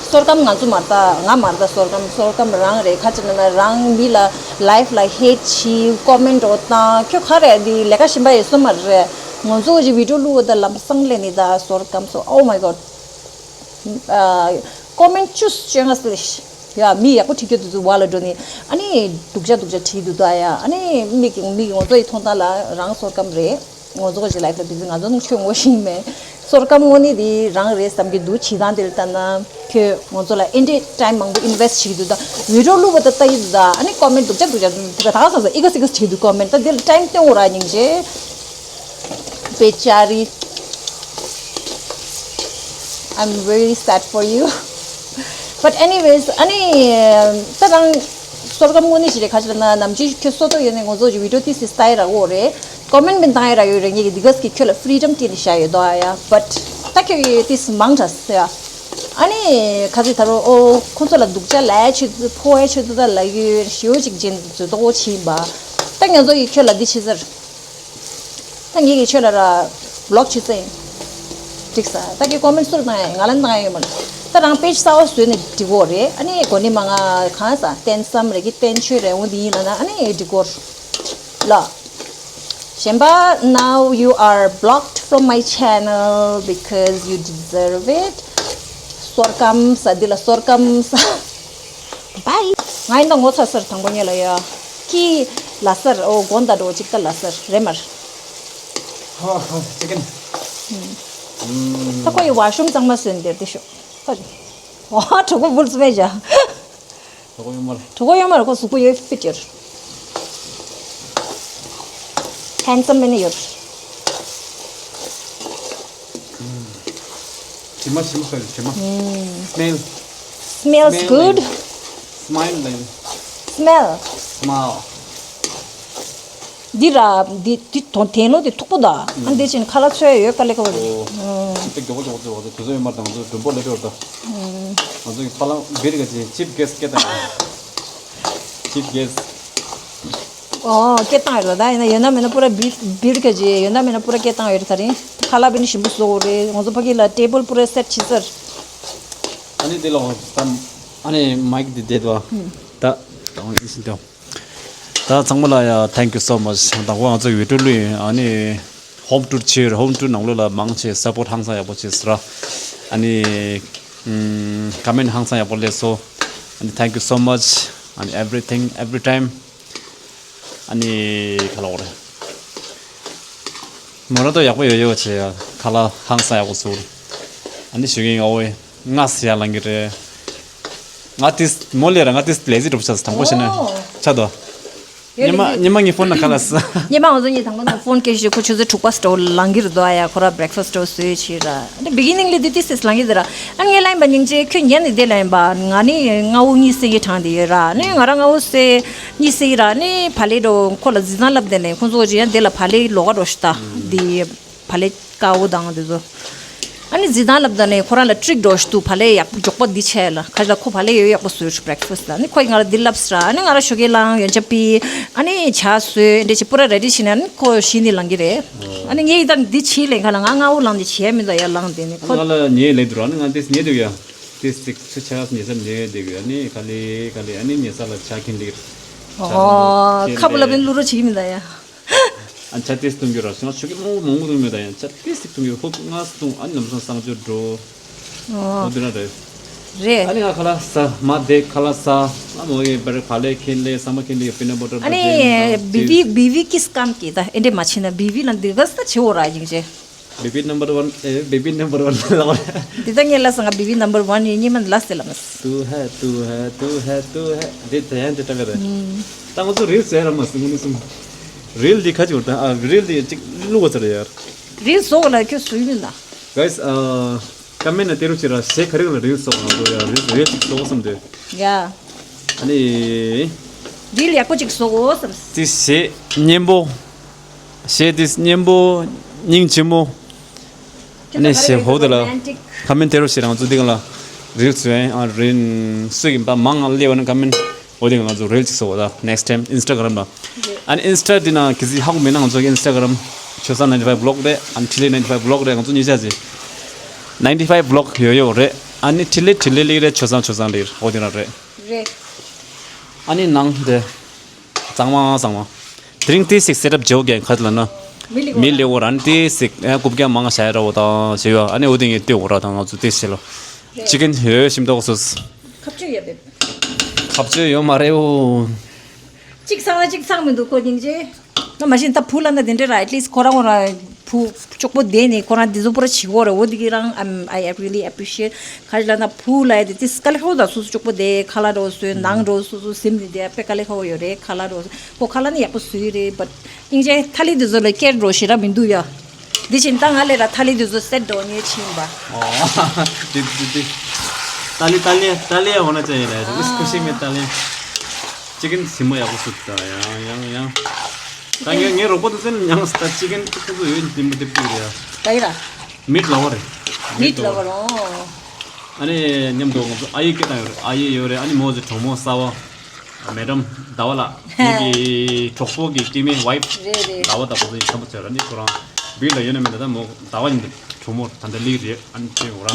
སོར་སྐམ་ང་ཚོ་མ་རེད་ད། ང་མ་རེད་ད། སོར་སྐམ་སོར་སྐམ་རང་རེད། ཁ་ཅིག་ན་ན་རང་མི་ལ་live ལ་hate བྱེད། comment འོ་བཏང་། ཁྱོད་ག་རེ་འདི་ལས་ཀ་གཞན་པ་ཡོད་སོ་མ་རེད། ང་ཚོ་གི་བི་ཌིའོ་བླུགས་པ་ད་ལམ་སང་ལས་ནི་ད་སོར་སྐམ་སོ། Oh my god. ཨ། comment བཅུ་བཅོ་ལྔ་སླེབས། ཡ་མི་ཡག་པོ་བྲིས་རྒྱུ་དེ་ཚོ་བ་ལ་འགྲོ་ནི། ཨ་ནི་སྡུག་ཅག་སྡུག་ཅག་བྲིས་འདུག་ད་ཡ། ཨ་ནི་མི་གི་མི་གི་ང་ཚོ་ཡི་མཐོང་སྟངས་ལ་རང་སོར་སྐམ་རེད། ང་ཚོ་ག་ཅིག་live ལ་བི་ཛི། ང་ཚོ་ནང་ཆོས་ངོ་ཤེས་མེད། སོར་སྐམ་དངོས་གནས་དེ་རང་རེད་བསམ་གྱི་འདུག་བྱེད་སྟངས་དེ་ལ་ལྟ་ན་ཁྱོད་ང་ཚོ་ལ་ཨེ་འདྲས་time མང་པོ་invest བྱེད་ཀྱི་འདུག་ད་བི་ཌིའོ་བླུགས་པ་ད་ལྟ་ཡི་འདུག་ད་ཨ་ནི་comment སྡུག་ཅག་སྡུག་ཅག་འདུག་ད་ག་ས་ས་ཨི་ག་སི་ག་བྱེད་འདུག་comment ད་དེ་ལ་time སྟོན་འོ་ར་སྙིང་རྗེ། Bechari. I'm very sad for you. But anyways, ཨ་ནི་ད་རང་སོར་སྐམ་དངོས་གནས་ཞིག་རེད། ཁ་ཅིག་ལ་ན་ནམ་རྒྱུན་ཁྱོད་སོ་ཏོ་ཡོད་ནས་ང་ཚོ་གི་བི་ཌིའོ་ཏིས་སི་སྟ་ཡི་ར་འོ་རེད། comment མི་བཏང་ཡི་ར་ཡོད་རེད། ངེད་ཀྱི་འདི་ག་སི་གི་ཁྱོད་ལ་freedom སྤྲད་ནས་བཞག་ཡོད་དོ་ཨ་ཡ། But ད་ཁྱོད་ཀྱི་ཏིས་མང་དྲགས་ཟེར་ཡ། ཨ་ནི་ཁ་ཅིག་ད་རུང་ཨོ་ཁོང་ཚོ་ལ་སྡུག་ཅག་ལས་ཆེད་དུ་ཕོ་བའི་ཆེད་དུ་ད་ལ་ཡོད་ཞེའུ་ཅིག་ཅན་བཟོས་ཏོ་འོ་ཕྱིན་པ། ད་ང་ཚོ་ཡི་ཁྱོད་ལ་འདི་ཕྱི་ཟེར། ད་ངེད་ཀྱིས་ཁྱོད་ལ་ར་block བྱེད་ས་ཡིན། འགྲིག་ས། ད་ཁྱོད་comment སུར་བཏང་ཡ་ཡིན། ང་ལ་བཏང་ཡ་ཡོད་མ་རེད། ད་རང་page གསར་པ་བཟོས་ནས་འགྲིག་གོ་རེད། ཨ་ནི་གོ་ནི་མ་ང་གང་ས་བསྟན་བསམ་རེད་ཀྱི་བསྟན་ཆོས་རེད་འོང་འདི་ཡིན་ལ་ན་ཨ་ནི་འགྲིག་གོ་ལ། གཞན་པ། Now you are blocked from my channel because you deserve it. སོར་སྐམ་ས་འདི་ལ་སོར་སྐམ་ས། Bye. ང་ཡིན་ད་ངོ་ཚ་སར་དང་པོ་ཉལ་ལ་ཡ། ཀི་ལ་སར་ཨོ་དགོན་ད་འགྲོ་ཅིག་ད་ལ་སར་རེད་མར། ཧོ་ཧོ་ཅི་ཀན། ད་ཁོ་ཡི་ཝ་ཤུམ་གཙང་མ་སོན་འདིར་དེ་ཤོག་ཁོ་ཨོ་གྲོགས་པོ་བུལ་སུ་མེད་ཇ། གྲོགས་པོ་ཡོད་མ་རེད། གྲོགས་པོ་ཡོད་མ་རེད། ཁོ་གཟུགས་པོ་ཡོད་ཕིཊ་ཡོད། Handsome མིན་ནི་ཡོད། དྲི་མ་ཞིམ་ཁ་ཡོད་དྲི་མ། Smell. Smells good. Smile. Smell. Smile. འདི་ར་འདི་འདི་དོན་དན་ལོ་འདི་མཐུག་པོ་ད། ཨ་འདི་ཅིན་ཁ་ལག་ཚོས་ཡོད་དཀའ་ལས་ཁ་བ་རེད། ཨོ། ཨ་འདི་མགྱོགས་པོ་མགྱོགས་པོ་ཚོས་བ་ཚོ་དུས་ཚོད་ཡོད་མ་རེད་ད་ང་ཚོ་མགྲོན་པོ་ལས་འགྲོ་རེད་ད། ང་ཚོ་གི་ཁ་ལག་འབིར་ག་ཅིག་ཅིབ་གེས་སྐད་ད། ཅིབ་གེས། ཨོ་སྐད་བཏང་ཡོད་རེད་ད། ཡིན་ན་ཡོད་ན་མེད་ན་པུ་ར་འབིར་འབིར་ག་ཅིག་ཡོད་ན་མེད་ན་པུ་ར་སྐད་བཏང་ཡོད་རེད་ད་རིང་། ཁ་ལག་བི་ནི་ཞིམ་པོ་བཟོ་དགོས་རེད། ང་ཚོ་ཕ་གི་ལ་ཊེ་བལ་པུ་ར་སེཊ་བྱེད་ཚར། ཨ་ནི་འདི་ལ་འོང་ད། ཨ་ནི་མའིཀ་འདི་བསྡད་དོ། ད་ད་འོང་ཨིན་སིན་ཏོ། ད་ཚང་མ་ལ་ཡ་thank you so much. དང་པོ་ང་ཚོ་ཡུ་ཊུབ་ལུས་ཨ་ནི་ཧོམ་ཊུར་ཕྱིར་ཧོམ་ཊུར་ནང་ལོགས་ལ་མང་ཆེ་སཔོར་ཊི་ཧང་སང་ཡག་པོ་བྱས་ཟེར། ཨ་ནི་ཀ་མེན་ཊི་ཧང་སང་ཡག་པོ་སླེབས་སོང་། ཨ་ནི་thank you so much. ཨ་ནི་everything every time. ཨ་ནི་ཁ་ལག་འོ་རེད། མོ་ར་ཏོ་ཡག་པོ་ཡོད་ཡོད་བྱས་ཡ། ཁ་ལག་ཧང་སང་ཡག་པོ་བཟོ་རེད། ཨ་ནི་ཞུ་གི་ཡིན། ཨོ་ཝེ། ང་ཟེར་ཡ་ལང་གི་རེད། ང་ཏིས་མོ་ལས་ར་ང་ཏིས་ལེ་ཟི་གྲུབ་ཆགས་དང་པོ་ཤེས་ན། ཨོ། ཆགས་དོ། ཉི་མ་ཉི་མ་ངའི་ཕོན་ན་ཁ་ལ་ས། ཉི་མ་ང་ཚོ་གཉིས་དང་པོ་དང་ཕོན་སྐད་ཞུ་ཁོ་ཆུ་ཚོད་དྲུག་པ་སྟོ་ལང་གི་རེད་དོ་ཨ་ཡ། ཁོ་ར་བྷི་རེག་ཕ་སི་ཊི་བཟོས་བྱས་ར། ཨ་ནི་བི་གི་ནིང་ལི་དུ་ཏིས་ཏིས་ལང་གི་རེད་ར། ཨ་ནི་ངས་ལན་པ་སྙིང་རྗེ་ཁྱོད་ཉན་ནི་དེ་ལན་པ་ང་ནི་ང་འུ་གཉིས་སེ་གི་དྲང་དེ་ཡོད་ར། ཨ་ནི་ང་ར་ང་འུ་སེ་གཉིས་སེ་གི་ར། ཨ་ནི་བ་ལེ་འགྲོ་ཁོ་ལ་ཟི་ཙང་ལབ་དེ་ནས་ཁོ་ཚོ་ཅི་ཡང་དེ་ལ་བ་ལེ་ལོག་ག་འགྲོ་ཤི་ད་དེ། བ་ལེ་དཀར་པོ་དང་དེ་ཚོ། ཨ་ནི་ཟི་ཙང་ལབ་ད་ནས་ཁོ་རང་ལ་ཊི་རིག་འགྲོ་ཤི་འདུག་བ་ལེ་ཡག་པོ་མགྱོགས་པོ་འདི་བྱས་ལ་ཁ་ལ་ཁོ་བ་ལེ་ཡོད་ཡག་པོ་བཟོས་བྷི་རེག་ཕ་སི་ཊི་ལ། ཨ་ནི་ཁོ་ཡིས་ང་ལ་འདི་ལབ་སི་ར། ཨ་ནི་ང་ར་ཞོགས་ཀས་ལངས་ཡོན་ཆབ་ཕི། ཨ་ནི་ཇ་བཟོས་འདྲ་ཅིག་པུ་ར་རེ་ཌི་བྱས་ནས་ཨ་ནི་ཁོ་ཤི་ནི་ལང་གི་རེད། ཨ་ནི་ངས་ཡི་ད་འདི་བྱས་ལེན་ཁ་ལ་ང་ང་འུ་ལངས་ཏེ་བྱས་མི་འདུག་ཡ་ལངས་ཏེ་ནི་ཁོ། ང་ལ་ཉེ་ལེ་འདུག་ཨ་ནི་ང་འདི་ཉེ་འདུག་ཡ། འདི་ཚིག་ཚུ་ཆ་ཉེ་སར་ཉེ་འདུག་ཨ་ནི་ག་ལེ་ག་ལེ་ཨ་ནི་ཉེ་ས་ལ་ཇ་ཁྱིམ་འདི། ཨོ་ཁ་བུ་ལ་བིན་ལུ་རོ་བྱེད་ཀྱི་མི་འདུག་ཡ། ཨ་ཇ་ཏིས་བཏུང་རྒྱུ་ར་སོང་ཆུ་གི་མང་པོ་མང་པོ་བཏུང་མེད་ད་ཡང་ཇ་ཏིས་ཏིག་བཏུང་རྒྱུ་ཧོབ་ལྔ་བཏུང་ཨ་ནི་ལམ་སང་གསང་སྤྱོད་འགྲོ། ཨོ་འདི་ར་རེད། རེད། ཨ་ནི་ང་ཁ་ལག་ཟ་མ་བསྡད། ཁ་ལག་ཟ། ཨ་མོ་ཡི་བར་ཕ་ལེ་ཁིན་ལེ་ས་མ་ཁིན་ལེ་པི་ནཊ་བ་ཊར། ཨ་ནི་བི་བི་བི་བི་ཀིས་ཀམ་ཀི་ད་ཨེ་འདྲེ་མ་ཆེ་ན་བི་བི་ལ་འདི་ག་ས་ཆེ་བོ་ར་ཡིན་ཅེ། བི་བི་ནམ་བར་ཝན། ཨེ་བི་བི་ནམ་བར་ཝན་ལ་བ། འདི་ད་ངས་ལ་ས་ང་བི་བི་ནམ་བར་ཝན་ཡིན་ཉི་མ་ལ་སེ་ལ་མ་ས། ཏུ་ཧ་ཏུ་ཧ་ཏུ་ཧ་ཏུ་ཧ། འདི་ད་ཡང་འདི་ད་ག་རེད། ད་ང་ཚོ་རིལ་ཟེར་ར་མ་སི་ངུ་ནི་སུམ། རིལ་འདི་ཁ་ཅིག་བར་ད་ཨ་རིལ་འདི་ཅིག་བླུག་བ་ཚར་ཡ། རིལ་བཟོ་ག་ལ་ཁྱོད་སུ་ཡིན་ན། གའི་སི་ཨ། ཀ་མེན་ན་ཏེ་རུ་ཅི་ར་ཞེ་ག་རེ་ག་ལ་རིལ་སོགས་ང་ཚོ་ཡ་རིལ་རིལ་ཅིག་སོགས་བསམ་དུས། ཡ། ཨ་ནི། རིལ་ཡག་པོ་ཅིག་སོགས་འོ་བསམ། ཏི་ཞེ་སྙན་པོ། ཞེ་ཏི་སྙན་པོ། སྙིང་རྗེ་མོ། ཨ་ནི་ཞེ་ཧོ་དེ་ལ། ཀ་མེན་ཏེ་རུ་ཞེ་རང་ཚོ་འདི་ག་ལ་རིལ་སོགས་ཨ་རིལ་སུ་ཡིན་པ་མང་ང་ལེ་བ་ན་ཀ་མེན། འོ་དེ་ང་ཚོ་རིལ་ཅིག་བཟོ་བ་ད་next time Instagram་ལ། ཨ་ནི་Insta་འདི་ན་གི་ཟི་ཧ་གོ་མེད་ན་ང་ཚོ་གི་Instagram་ཆོས་བཟང་ninety five vlog་རེད། ཨ་ནི་ཁྲི་ལེ་ninety five vlog་རེད། ང་ཚོ་གཉིས་ཆ་ཟི་ninety five vlog་ཡོད་ཡོད་རེད། ཨ་ནི་ཁྲི་ལེ་ཁྲི་ལེ་ལིག་རེད། ཆོས་བཟང་ཆོས་བཟང་ལིག་འོ་དེ་རང་རེད། རེད། ཨ་ནི་ནང་དེ་གཙང་མ་གཙང་མ། དེ་རིང་ཏི་ཞིག་སེ་ཊབ་བྱེད་འོ་གན་ཁ་ལ་ན། མི་ལེགས་མི་ལེགས་འོ་རང་ཏི་ཞིག་ཨ་རྐུབ་ཀྱང་མང་ང་བྱ་ཡ་ར་འོ་དང་བྱེད་ཡོད། ཨ་ནི་འོ་དེ་ངས་ལྟོས་འོ་ར་དང་ང་ཚོ་ཏི་ཞིག་ལ། རེད། ཅི་ཀན་ཡོད་ཤིམ་ཏོག་སོ། ཁ་བཅོས་ཡོད་པས། ཁ་བཅོས་ཡོད་མ་རེད་འོ། གཅིག་ཚང་ན་གཅིག་ཚང་མི་འདུག་ཁོ་སྙིང་རྗེ། ན་མ་གཞི་ད་བུ་ལ་ན་དེ་འདྲ་ར་at least་ཁོ་རང་ཁོ་རང་བུ་ཅོག་པོ་བསྡད་ནས་ཁོ་རང་འདི་ཚོ་པོ་ར་བྱེད་གོ་ར་འོ་དེ་གི་རང་I'm I really appreciate། ག་རེ་ལ་ན་བུ་ལ་ཡ་དེ་དེ་དཀའ་ལས་ཁག་པོ་ད་སོ་སོ་ཅོག་པོ་བསྡད་ཁ་ལག་འགྲོ་བཟོས་ནང་འགྲོ་སོ་སོ་སེམས་ནི་དེ་དཔེ་དཀའ་ལས་ཁག་པོ་ཡོད་རེད། ཁ་ལག་འགྲོ་ཁོ་ཁ་ལག་ནི་ཡག་པོ་བཟོས་རེད། but་སྙིང་རྗེ་ཐ་ལི་དེ་ཚོ་ལ་སྐྱེར་འགྲོ་ཞེ་དྲག་མི་འདུག་ཡ། འདི་བཞིན་ད་ང་ལས་ར་ཐ་ལི་དེ་ཚོ་སེ་འགྲོ་ཉེ་ཕྱིན་པ། ཨོ། དེ་དེ་དེ། ཏཱ་ལི་ཏཱ་ལི་ཏཱ་ལི་འོ་ན་ཅི་ཡིན་ལ་རིགས་ཁུ་ཤིག་མེད་ཏཱ་ལི། ཅི་ཀན་སིམ་མོ་ཡག་པོ་སུ་ད་ཡང་ཡང་ཡང་། ད་ངས་ངའི་རོགས་པ་དུ་ཟེར་ཡང་ད་ཅི་ཀན་ཁུ་ཚོ་ཡོད་ཉིན་མོ་དེབ་ཀྱི་རེད། ད་ཡིན་ར། མིད་ལ་བར། མིད་ལ་བར་ཨོ། ཨ་ནི་མཉམ་དུ་ང་ཚོ་ཨ་ཡེ་སྐད་དང་ཡོད་རེད། ཨ་ཡེ་ཡོད་རེད། ཨ་ནི་མོ་ཟི་གྲོགས་མོ་གསར་བ། མེ་ཌམ་ཟླ་བ་ལགས། ངེད་ཀྱི་གྲོགས་པོ་གི་སྐྱེ་དམན་ཝའིཕ་རེད་རེད། ཟླ་བ་ལྟ་བུ་ཚོ་ཡིན་འཚམས་པོ་བྱས་ར་ནི་ཁོ་རང་བིར་ལ་ཡོད་ན་མེད་ན་ད་མོ་ཟླ་བ་ཡིན་འདུག་གྲོགས་མོ་ད་ལྟ་ལིག་རེད་ཨ་ནི་ཅེ་འོ་ར།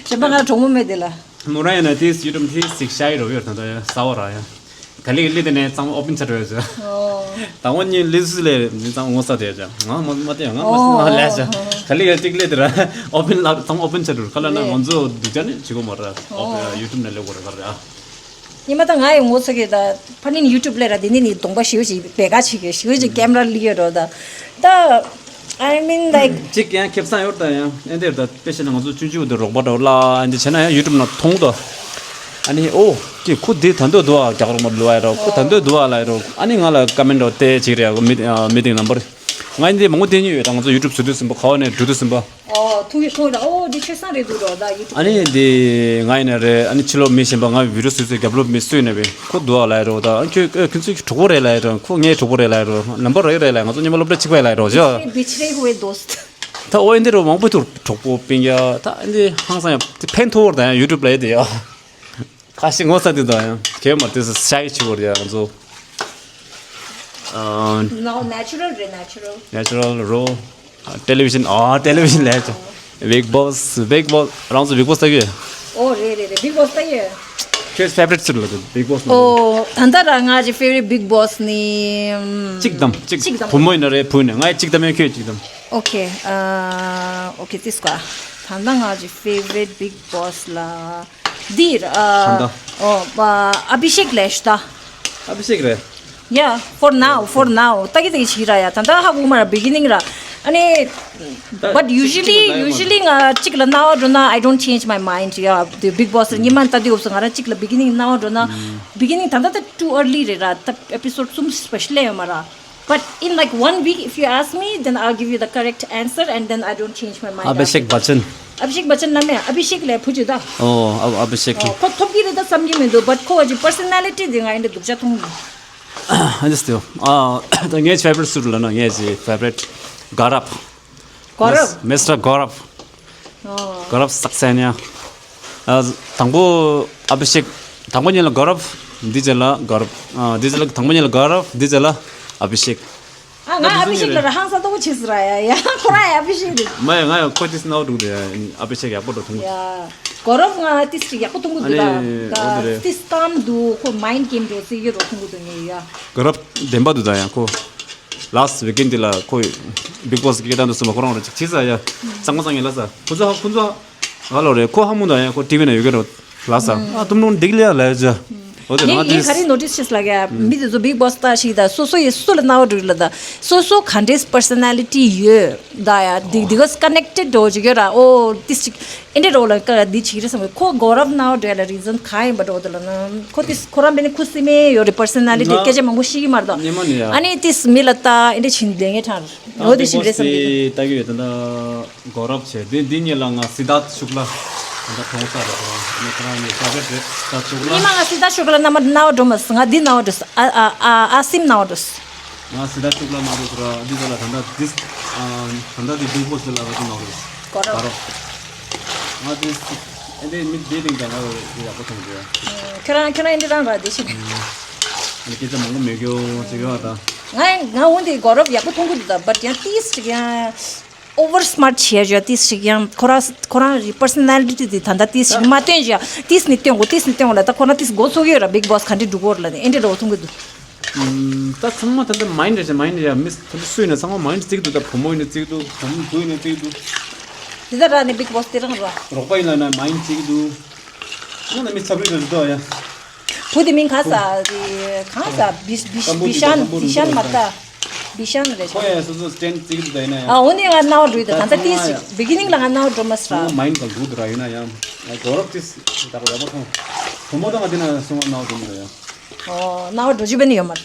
གཞན་པ་ང་གྲོགས་མོ་མེད་དེ་ལ། མོ་ར་ཡིན་ན་དེ་ཡུ་ཊུབ་དེ་སིག་ཤའི་རོ་ཡོད་ད་ལྟ་ཡ་ཟ་བ་ར་ཡ། ག་ལིག་ལི་དེ་ནས་གཙང་མ་ཨོ་པན་ཆ་རོ་ཡ་ཟ། ད་ངོ་གཉིས་ལི་སུ་ལས་ནི་གཙང་ངོ་ས་དེ་ཡ་ཟ་ང་མ་མ་དེ་ཡ་ང་མ་སི་ང་ལས་ཟ། ག་ལིག་ཡ་ཏིག་ལི་དེ་ར་ཨོ་པན་ལ་གཙང་ཨོ་པན་ཆ་རོ་ཁ་ལ་ན་ང་ཚོ་དུ་ཅ་ནི་ཅི་གོ་མ་ར་ཨོ་ཡུ་ཊུབ་ནས་ལས་གོ་ར་ག་ར། ཉི་མ་ད་ང་ཡི་ངོ་ཚ་གི་ད་ཕ་ནིན་ཡུ་ཊུབ་ལས་ར་དེ་ནི་ནི་གདོང་པ་ཞིའུ་ཅིག་བེ་ག་ཆི་གི་ཞིའུ་ཅིག་ཀེམ་ར་ལི་ཡོད་རོ་ད་ད། I mean like ཅིག་ཡང་ཁེབས་སང་ཡོད་ད་ཡང་ཨེ་འདིར་ད་དཔེ་བཤད་ན་ང་ཚོ་ཆུང་ཆུང་དུ་རོགས་པ་འདྲ་ལ་ཨེ་འདི་བྱས་ན་ཡང་ཡུ་ཊུབ་ན་མཐོང་ད། ཨ་ནི་ཨོ་ཀི་ཁུ་འདི་ད་འདོད་འདུག་ཨ་རྒྱག་རོགས་མ་ལུ་ཨེ་རོ་ཁུ་ད་འདོད་འདུག་ཨ་ལ་ཨེ་རོ་ཨ་ནི་ང་ལ་ཀ་མེན་ཊི་འདྲ་ཏེ་ཅིག་རེ་མི་མི་ཏིང་ནམ་བར་ང་ཨེ་འདི་མང་པོ་དེ་ཉིད་ཡོད་ད་ང་ཚོ་ཡུ་ཊུབ་བཟོ་དུས་ཟིན་པ་ཁ་བ་ནས་འགྲོ་དུས་ཟིན་པ། ཨོ་ཐུག་ཡོད་ཐུག་ཡོད་ཨོ་འདི་ཆོས་སང་རེད་འདུག་རོ་ད་ཡུ་ཊུབ། ཨ་ནི་འདི་ང་ཡིན་ན་རེད། ཨ་ནི་ཕྱི་ལོགས་མི་གཞན་པ་ང་བི་ཌི་ཡོ་བཟོས་བཟོས་རྒྱབ་ལོགས་མི་སུ་ཡིན་ན་བས་ཁོ་འདུག་ཨ་ལ་ཡ་རོ་ད་ཨ་ཁྱོད་ཨ་ཁྱོད་ཚོའི་གྲོགས་པོ་རེད་ལ་ཡ་རོ་ཁོ་ངའི་གྲོགས་པོ་རེད་ལ་ཡ་རོ་ནམ་པར་རེད་རེད་ལ་ང་ཚོ་མཉམ་པ་སློབ་གྲྭ་གཅིག་པ་ཡིན་ལ་ཡ་རོ་ཇོ། Betray who is those? ད་ཨོ་ཨེ་འདི་རོ་མང་པོ་ཐུར་གྲོགས་པོ་སྤུན་ཀྱག་ད་ཨེ་འདི་ཧང་སང་ཡ་ཕན་ཐོགས་ད་ཡ་ཡུ་ཊུབ་ལ་ཡ་དེ་ཡ། ཁ་ཤས་ངོ་ཚ་དེ་དང་ཡང་གལ་མ་དེ་སུ་ཤ་ཡི་ཆི་བོར་ཡང་ང་ཚོ། ཨ། No, natural རེད་natural. Natural རོ། ཨ་ཊེ་ལི་བི་ཤན་ཨ་ཊེ་ལི་བི་ཤན་ལས་ཅོ། Bigg Boss Bigg Boss རང་ཚོ་Bigg Boss ལྟ་གི་ཡོད། ཨོ་རེད་རེད་རེད་Bigg Boss ལྟ་གི་ཡོད། ཁྱོད་ཕེ་ཝ་རི་ཊི་སུ་ལ་དུ་Bigg Boss ལ། ཨོ་ད་ལྟ་ར་ང་གི་ཕེ་ཝ་རི་ཊི་Bigg Boss ནི། གཅིག་དམ་གཅིག་གཅིག་དམ། བུ་མོ་ཡིན་ན་རེད་བུ་ཡིན་ན་ང་ཡི་གཅིག་དམ་ཡང་ཁྱོད་གཅིག་དམ། ཨོ་ཁེ་ཨ་ཨོ་ཁེ་ཏིས་ཀ་ད་ལྟ་ང་གི་ཕེ་ཝ་རི་ཊི་Bigg Boss ལ། འདིར་ཨ། ད་ལྟ། ཨོ་པ་ཨ་བི་ཤེག་ལས་ཤ་ད། ཨ་བི་ཤེག་རེད། Yeah, for now, for now. ད་གི་ད་གི་ཆི་ར་ཡ། ད་ད་ཧ་གོ་མ་ར་beginning ར། ཨ་ནི། ད་but usually, usually ང་གཅིག་ལ་ན་བ་འགྲོ་ན་I don't change my mind. Yeah, the Bigg Boss ར་ཉི་མ་ད་དེ་འོབ་སོ་ང་ར་གཅིག་ལ་beginning ན་བ་འགྲོ་ན། Beginning ད་ད་ད་too early རེད་ར། ད་episode གསུམ་special ཡོད་མ་ར། But in like one week, if you ask me, then I'll give you the correct answer and then I don't change my mind. Abhishek Bachchan. Abhishek Bachchan ནམ་ཡང་Abhishek ལས་བུ་ཅི་ད། ཨོ་ཨ་Abhishek ཁོ་ཐོབ་ཀྱི་རེད་ད་བསམ་གྱི་མི་འདུག But ཁོ་བ་ཅི་personality དེ་ང་ཡིན་ད་སྡུག་ཅག་མཐོང་གི། ཨ་ཇི་སྟེ་ཨ་ད་ངའི་favorite སུ་ལ་ན་ངའི་ཅི་favorite Gaurav. Gaurav? Mister Gaurav. ཨོ། Gaurav Saxena. ཨ་དང་པོ་Abhishek དང་པོ་ཉིད་ལ་Gaurav འདི་རྗེས་ལ་Gaurav ཨ་འདི་རྗེས་ལ་དང་པོ་ཉིད་ལ་Gaurav འདི་རྗེས་ལ་Abhishek ཨ་ང་ཨ་བི་ཤེག་ལ་ར་ཧང་སང་ཏོག་ཅིག་ཟེར་ཡ་ཡ་ཁོ་ར་ཡ་ཨ་བི་ཤེག་རེད། མ་ཡ་ང་ཡ་ཁོ་ཅིག་སྣང་བ་འདུག་དེ་ཡ་ཨ་བི་ཤེག་ཡག་པོ་འགྲོ་ཐུང་གུ། ཡ་གོ་རོབ་ང་ཏིས་ཅིག་ཡག་པོ་ཐུང་གུ་འདུག་ད་ཨ་ནི་ཨོ་དེ་རེད། ཏིས་ཀམ་འདུག་ཁོ་mind game འགྲོ་སི་ཡོད་རོ་ཐུང་གུ་འདུག་ངེ་ཡ། གོ་རོབ་བདེན་པ་འདུག་ད་ཡ་ཁོ། Last weekend འདི་ལ་ཁོ་Bigg Boss གི་སྐད་གཏམ་དུ་སོང་བ་ཁོ་རང་ར་ཅིག་ཅི་ཟ་ཡ། གཙང་མ་གཙང་ཡ་ལ་ཟ་ཁོ་ཚོ་ཧ་ཁོ་ཚོ་ཧ་ལོ་རེད་ཁོ་ཧ་མོ་ད་ཡ་ཁོ་ཊི་ཝི་ན་ཡོད་གི་རོ། ལགས་སོ། ཨ་ཏུམ་ནུང་འདིག་ལེ་ལ་ཇ། འོ་དེ་ང་ངས་ངས་ག་རེ་ནོ་ཊིས་བྱས་ལབ་ཀྱི་ཡ། མི་དེ་ཚོ་བིག་བོ་སི་ལྟ་ཞིག་དང་སོ་སོ་ཡི་སུ་ལ་རྣ་བ་འགྲོ་ལ་དང་སོ་སོ་ག་འདྲས་པར་སོ་ན་ལི་ཊི་ཡོད་ད་ཡ། འདི་འདི་ག་ཀ་ནེག་ཊེཌ་འགྲོ་ཅིག་ཡོད་ར། ཨོ་ཏིས་ཅིག་ཨེ་འདྲས་འགྲོ་ལ་ཀ་འདི་ཅིག་རེད་བསམ་གི། ཁོ་གོ་རབ་རྣ་བ་འགྲོ་ཡ་ལ་རི་ཛན་ག་ཡིན་པ་འགྲོ་དེ་ལ་ན་ཁོ་ཏིས་ཁོ་རང་བེ་ནི་ཁུ་སི་མེ་ཡོད་རེད། པར་སོ་ན་ལི་ཊི་ང་སྐད་ཆ་མང་པོ་ཤེས་ཀྱི་མ་རེད་དོ། ཉི་མ་ནི་ཡ། ཨ་ནི་ཏིས་མི་ལ་ལྟ་ཨེ་འདྲས་བྱིན་ལས་ངེས་དྲང་། ཨོ་དེ་བཞིན་རེད་བསམ་གི། ལྟ་གི་ཡོད་ད་ད། གོ་རབ་ཆེ། འདི་འདི་གཉིས་ལ་ང་སི་དཱརྠ་ཤུག་ལ། ད་ལྟ་གྲོངས་ས་རེད་ཁོ་རང་། ནི་ཁོ་རང་ནི་ས་བེད་རེད། སི་དཱརྠ་ཤུག་ལ། ཉི་མ་ང་སི་དཱརྠ་ཤུག་ལ་རྣ་མ་རྣ་བ་འགྲོ་མ་སོང་། ང་འདི་རྣ་བ་འགྲོ་སོང་། ཨ་ཨ་ཨ་ཨ་སིམ་རྣ་བ་འགྲོ་སོང་། ང་སི་དཱརྠ་ཤུག་ལ་མ་འགྲོ་སོང་ར། འདི་ཚོ་ལ་ད་ལྟ་འདི་ཨ་ད་ལྟ་འདི་བིག་བོ་སི་ལ་ར་འདི་མ་འགྲོ་སོང་། གོ་རབ། གོ་རབ། ང་འདི་ཨེ་འདི་མི་འདི་རིང་ད་ང་འདི་ཡག་པོ་མཐོང་གི་ཡ། ཁྱོད་རང་ཁྱོད་རང་ཨེ་འདི་རང་ར་འདི་ཤི། ཨ་ནི་སྐད་ཆ་མང་པོ་མེད་རྒྱུ་ཅིག་ཡོད་ད། ང་ང་འོ་འདི་གོ་རབ་ཡག་པོ་མཐོང་གི་འདུག་ད། བཊ་ཡང་ཏིས་ཅིག་ཡང་ཨོ་ཝར་སི་མཱརཊ་བྱས་བྱས་ཏིས་ཞིག་ཡང་ཁོ་རང་ཁོ་རང་རི་པར་སོ་ན་ལི་ཊི་དེ་ད་ལྟ་ཏིས་ཞིག་མ་སྟོན་བྱས་ཏིས་ནི་སྟོན་དགོས་ཏིས་ནི་སྟོན་དགོས་ལ། ད་ཁོ་རང་ཏིས་མགོ་ཚོས་ཀྱི་ཡོད་ར། བིག་བོ་སི་ག་འདྲས་འགྲོ་གི་ཡོད་ར་ལ་ནི་ཨེ་འདྲས་འགྲོ་མཐོང་གི་འདུག་ད་ཚང་མ་ད་ལྟ་མ་ཡིན་རེད་ཅེ། མ་ཡིན་རེད་ཡ། མི་ད་ལྟ་སུ་ཡིན་ན་ཚང་མ་མ་ཡིན་རེད་བརྩི་གི་འདུག་ད་བུ་མོ་ཡིན་ན་བརྩི་གི་འདུག་བུ་མོ་བུ་ཡིན་ན་བརྩི་གི་འདུག་དེ་ལྟར་ར་ནི་བིག་བོ་སི་དེ་རང་ར། རོགས་པ་ཡིན་ལ་ན་མ་ཡིན་བརྩི་གི་འདུག་ཚང་མ་མི་ཚབ་རེད་འདུག་ཡ། བུ་དེ་མིང་ག་ས་རེད། གང་ས་བི་བི་བི་ཤན་བི་ཤན་མ་ད། བི་ཤན་རེད། ཁོ་ཡ་སོ་སོ་སི་ཊེན་བརྩི་གི་འདུག་ད་ཡིན་ན་ཡང་། ཨ་འོ་ནི་ང་རྣ་བ་འགྲོ་ཡི་ད། ད་ལྟ་ཏིས་བི་གི་ནིང་ལ་ང་རྣ་བ་འགྲོ་མ་སོང་ར། མ་ཡིན་ག་འགྲོ་འདུག་ར། ཡིན་ན་ཡང་གོ་རབ་ཏིས་ད་ག་ཡག་པོ་མཐོང་། བུ་མོ་དང་ང་དེ་ན་སོང་ང་རྣ་བ་འགྲོ་མི་འདུག་ཡ། ཨོ་རྣ་བ་འགྲོ་རྒྱུ་བས་ནི་ཡོད་མ་རེད།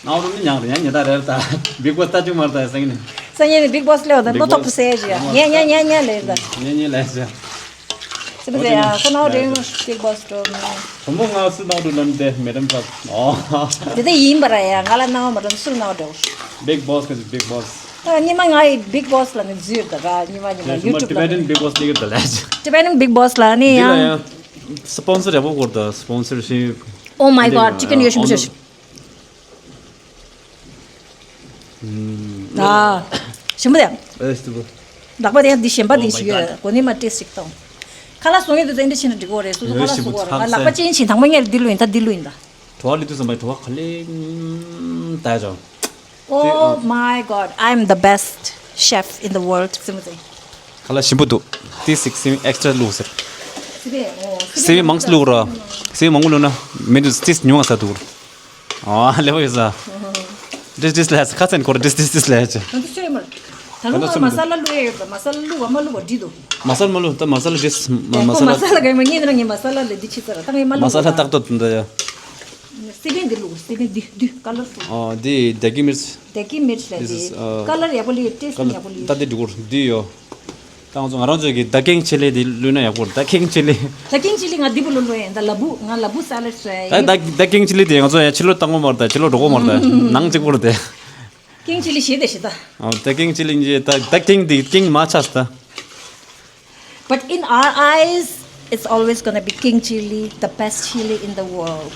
རྣ་བ་འགྲོ་ནི་ཉག་རེད་ཡ། ཉེ་ད་རེད་ད། བིག་བོ་སི་ལྟ་རྒྱུ་མ་རེད་ད་སང་ཉིན། སང་ཉིན་ནི་བིག་བོ་སི་སླེབས་པ་ད་བློ་ཐོག་པོ་སེ་ཡ་ཉེ་ཉེ་ཉེ་ཉེ་ལེ་ད། ཉེ་ཉེ་ལེ་ཟེར། སི་པ་ཟེར་ཡ་ཁོ་ན་རེ་ཡོང་སི་པིག་བོ་སི་ཏོ་མི། བུ་མོ་ང་སུ་ནང་དུ་ལམ་དེ་མེ་ཌམ་ཁ། ཨོ། དེ་དེ་ཡིན་པ་ར་ཡ། ང་ལ་ནང་མ་རམ་སུ་ནང་དུ། Big Boss གི་Big Boss། ཨ་ཉི་མ་ང་ཡི་Big Boss ལ་ནི་ཟུར་ད་ར། ཉི་མ་ཉི་མ་ཡུ་ཊུབ་ལ། Tibetan Big Boss ནི་གི་ད་ལ། Tibetan Big Boss ལ་ནི་ཡང་། སི་པོན་སར་ཡག་པོ་སྐོར་ད། སི་པོན་སར་ཤིབ། Oh my God, chicken ཡོད་ཤིམ་ཤོད། ཨ། ཞིམ་པོ་དེ། ཨེ་སྟུ་བུ། ལག་པ་དེ་ཡང་འདི་ཞེན་པ་འདི་ཞིག་ཡོད། གོ་ནི་མ་ཏེས་ཅིག་གཏོང་། ཁ་ལག་སོང་ཡོད་དུ་ཙན་དྲི་ཕྱིན་ན་འགྲིག་གོ་རེད། སོ་སོ་ཁ་ལག་སོང་གོ་རེད། ང་ལག་པ་ཅན་ཕྱིན་དང་པོ་ངས་འདི་ལུ་ཡིན་ད་འདི་ལུ་ཡིན་ད། གྲོ་བ་ལི་དུ་ཟམ་པའི་གྲོ་བ་ག་ལེ་ད་ཡ་ཅོ། Oh my God, I'm the best chef in the world. སིམ་ཙེ། ཁ་ལག་ཞིམ་པོ་འདུག་ཏེས་ཅིག་སིམ་ཨེག་སི་ཊྲ་ལུག་ཟེར། སི་པེ་ཨོ། སི་པེ་མང་སི་ལུག་ར། སི་པེ་མང་པོ་ལུག་ན་མི་འདུག་ཏེས་ཉུང་ང་ས་འདུག་ཨ་ལེ་བ་ཡོད་ས། འདྲིས་འདྲིས་ལས་ཁ་ཚན་ཁོར་འདྲིས་འདྲིས་འདྲིས་ལས་ཅི། ང་ཚོ་ཤོད་མར། ད་ལོ་ང་མ་ས་ལ་བླུགས་ཡོད་པ། མ་ས་ལ་བླུགས་པ་མ་བླུགས་པ་འདྲི་འདུག་མ་ས་ལ་མ་བླུགས་ད་མ་ས་ལ་འདྲིས་མ་མ་ས་ལ། མ་ས་ལ་ག་མ་ངེས་ན་ངས་མ་ས་ལ་ལས་འདི་ཕྱི་ཚར་ད་ངས་མ་བླུགས། མ་ས་ལ་ཏག་ཏག་འདི་ཡ། སི་པན་འདི་བླུགས། སི་པན་འདི་འདི་ཀ་ལར་ཕུལ། ཨ་འདི་ད་གི་མིར་ཆི། ད་གི་མིར་ཆི་ལས། This is, uh, ཀ་ལར་ཡག་པོ་ལི་ཏེས་ཀ་ལར་ཡག་པོ་ལི། ད་འདི་འགྲིག་གོ་འདི་ཡོ། ད་ང་ཚོ་ང་རང་ཚོ་གི་ད་ཀིང་ཆི་ལི་དེ་བླུགས་ན་ཡག་པོ་རེད། ད་ཀིང་ཆི་ལི། ད་ཀིང་ཆི་ལི་ང་འདི་བུ་བླུགས་བླུགས་ཡིན་ད། ལ་བུ་ང་ལ་བུ་ས་ལ་སོ་ཡ་ད་ཡིན། ད་ད་ཀིང་ཆི་ལི་དེ་ང་ཚོ་ཡ་ཕྱི་ལོགས་བཏང་གོ་མ་རེད། ད་ཕྱི་ལོགས་འགྲོ་གོ་མ་རེད། ད་ནང་གཅིག་པོ་རེད་དེ། ཀིང་ཆི་ལི་ཞེས་དེ་ཞེས་ད། ཨ་ད་ཀིང་ཆི་ལི་ཡིན་ད། ད་ཀིང་དེ་ཀིང་མ་ཆགས་ད། But in our eyes, it's always gonna be king chili, the best chili in the world.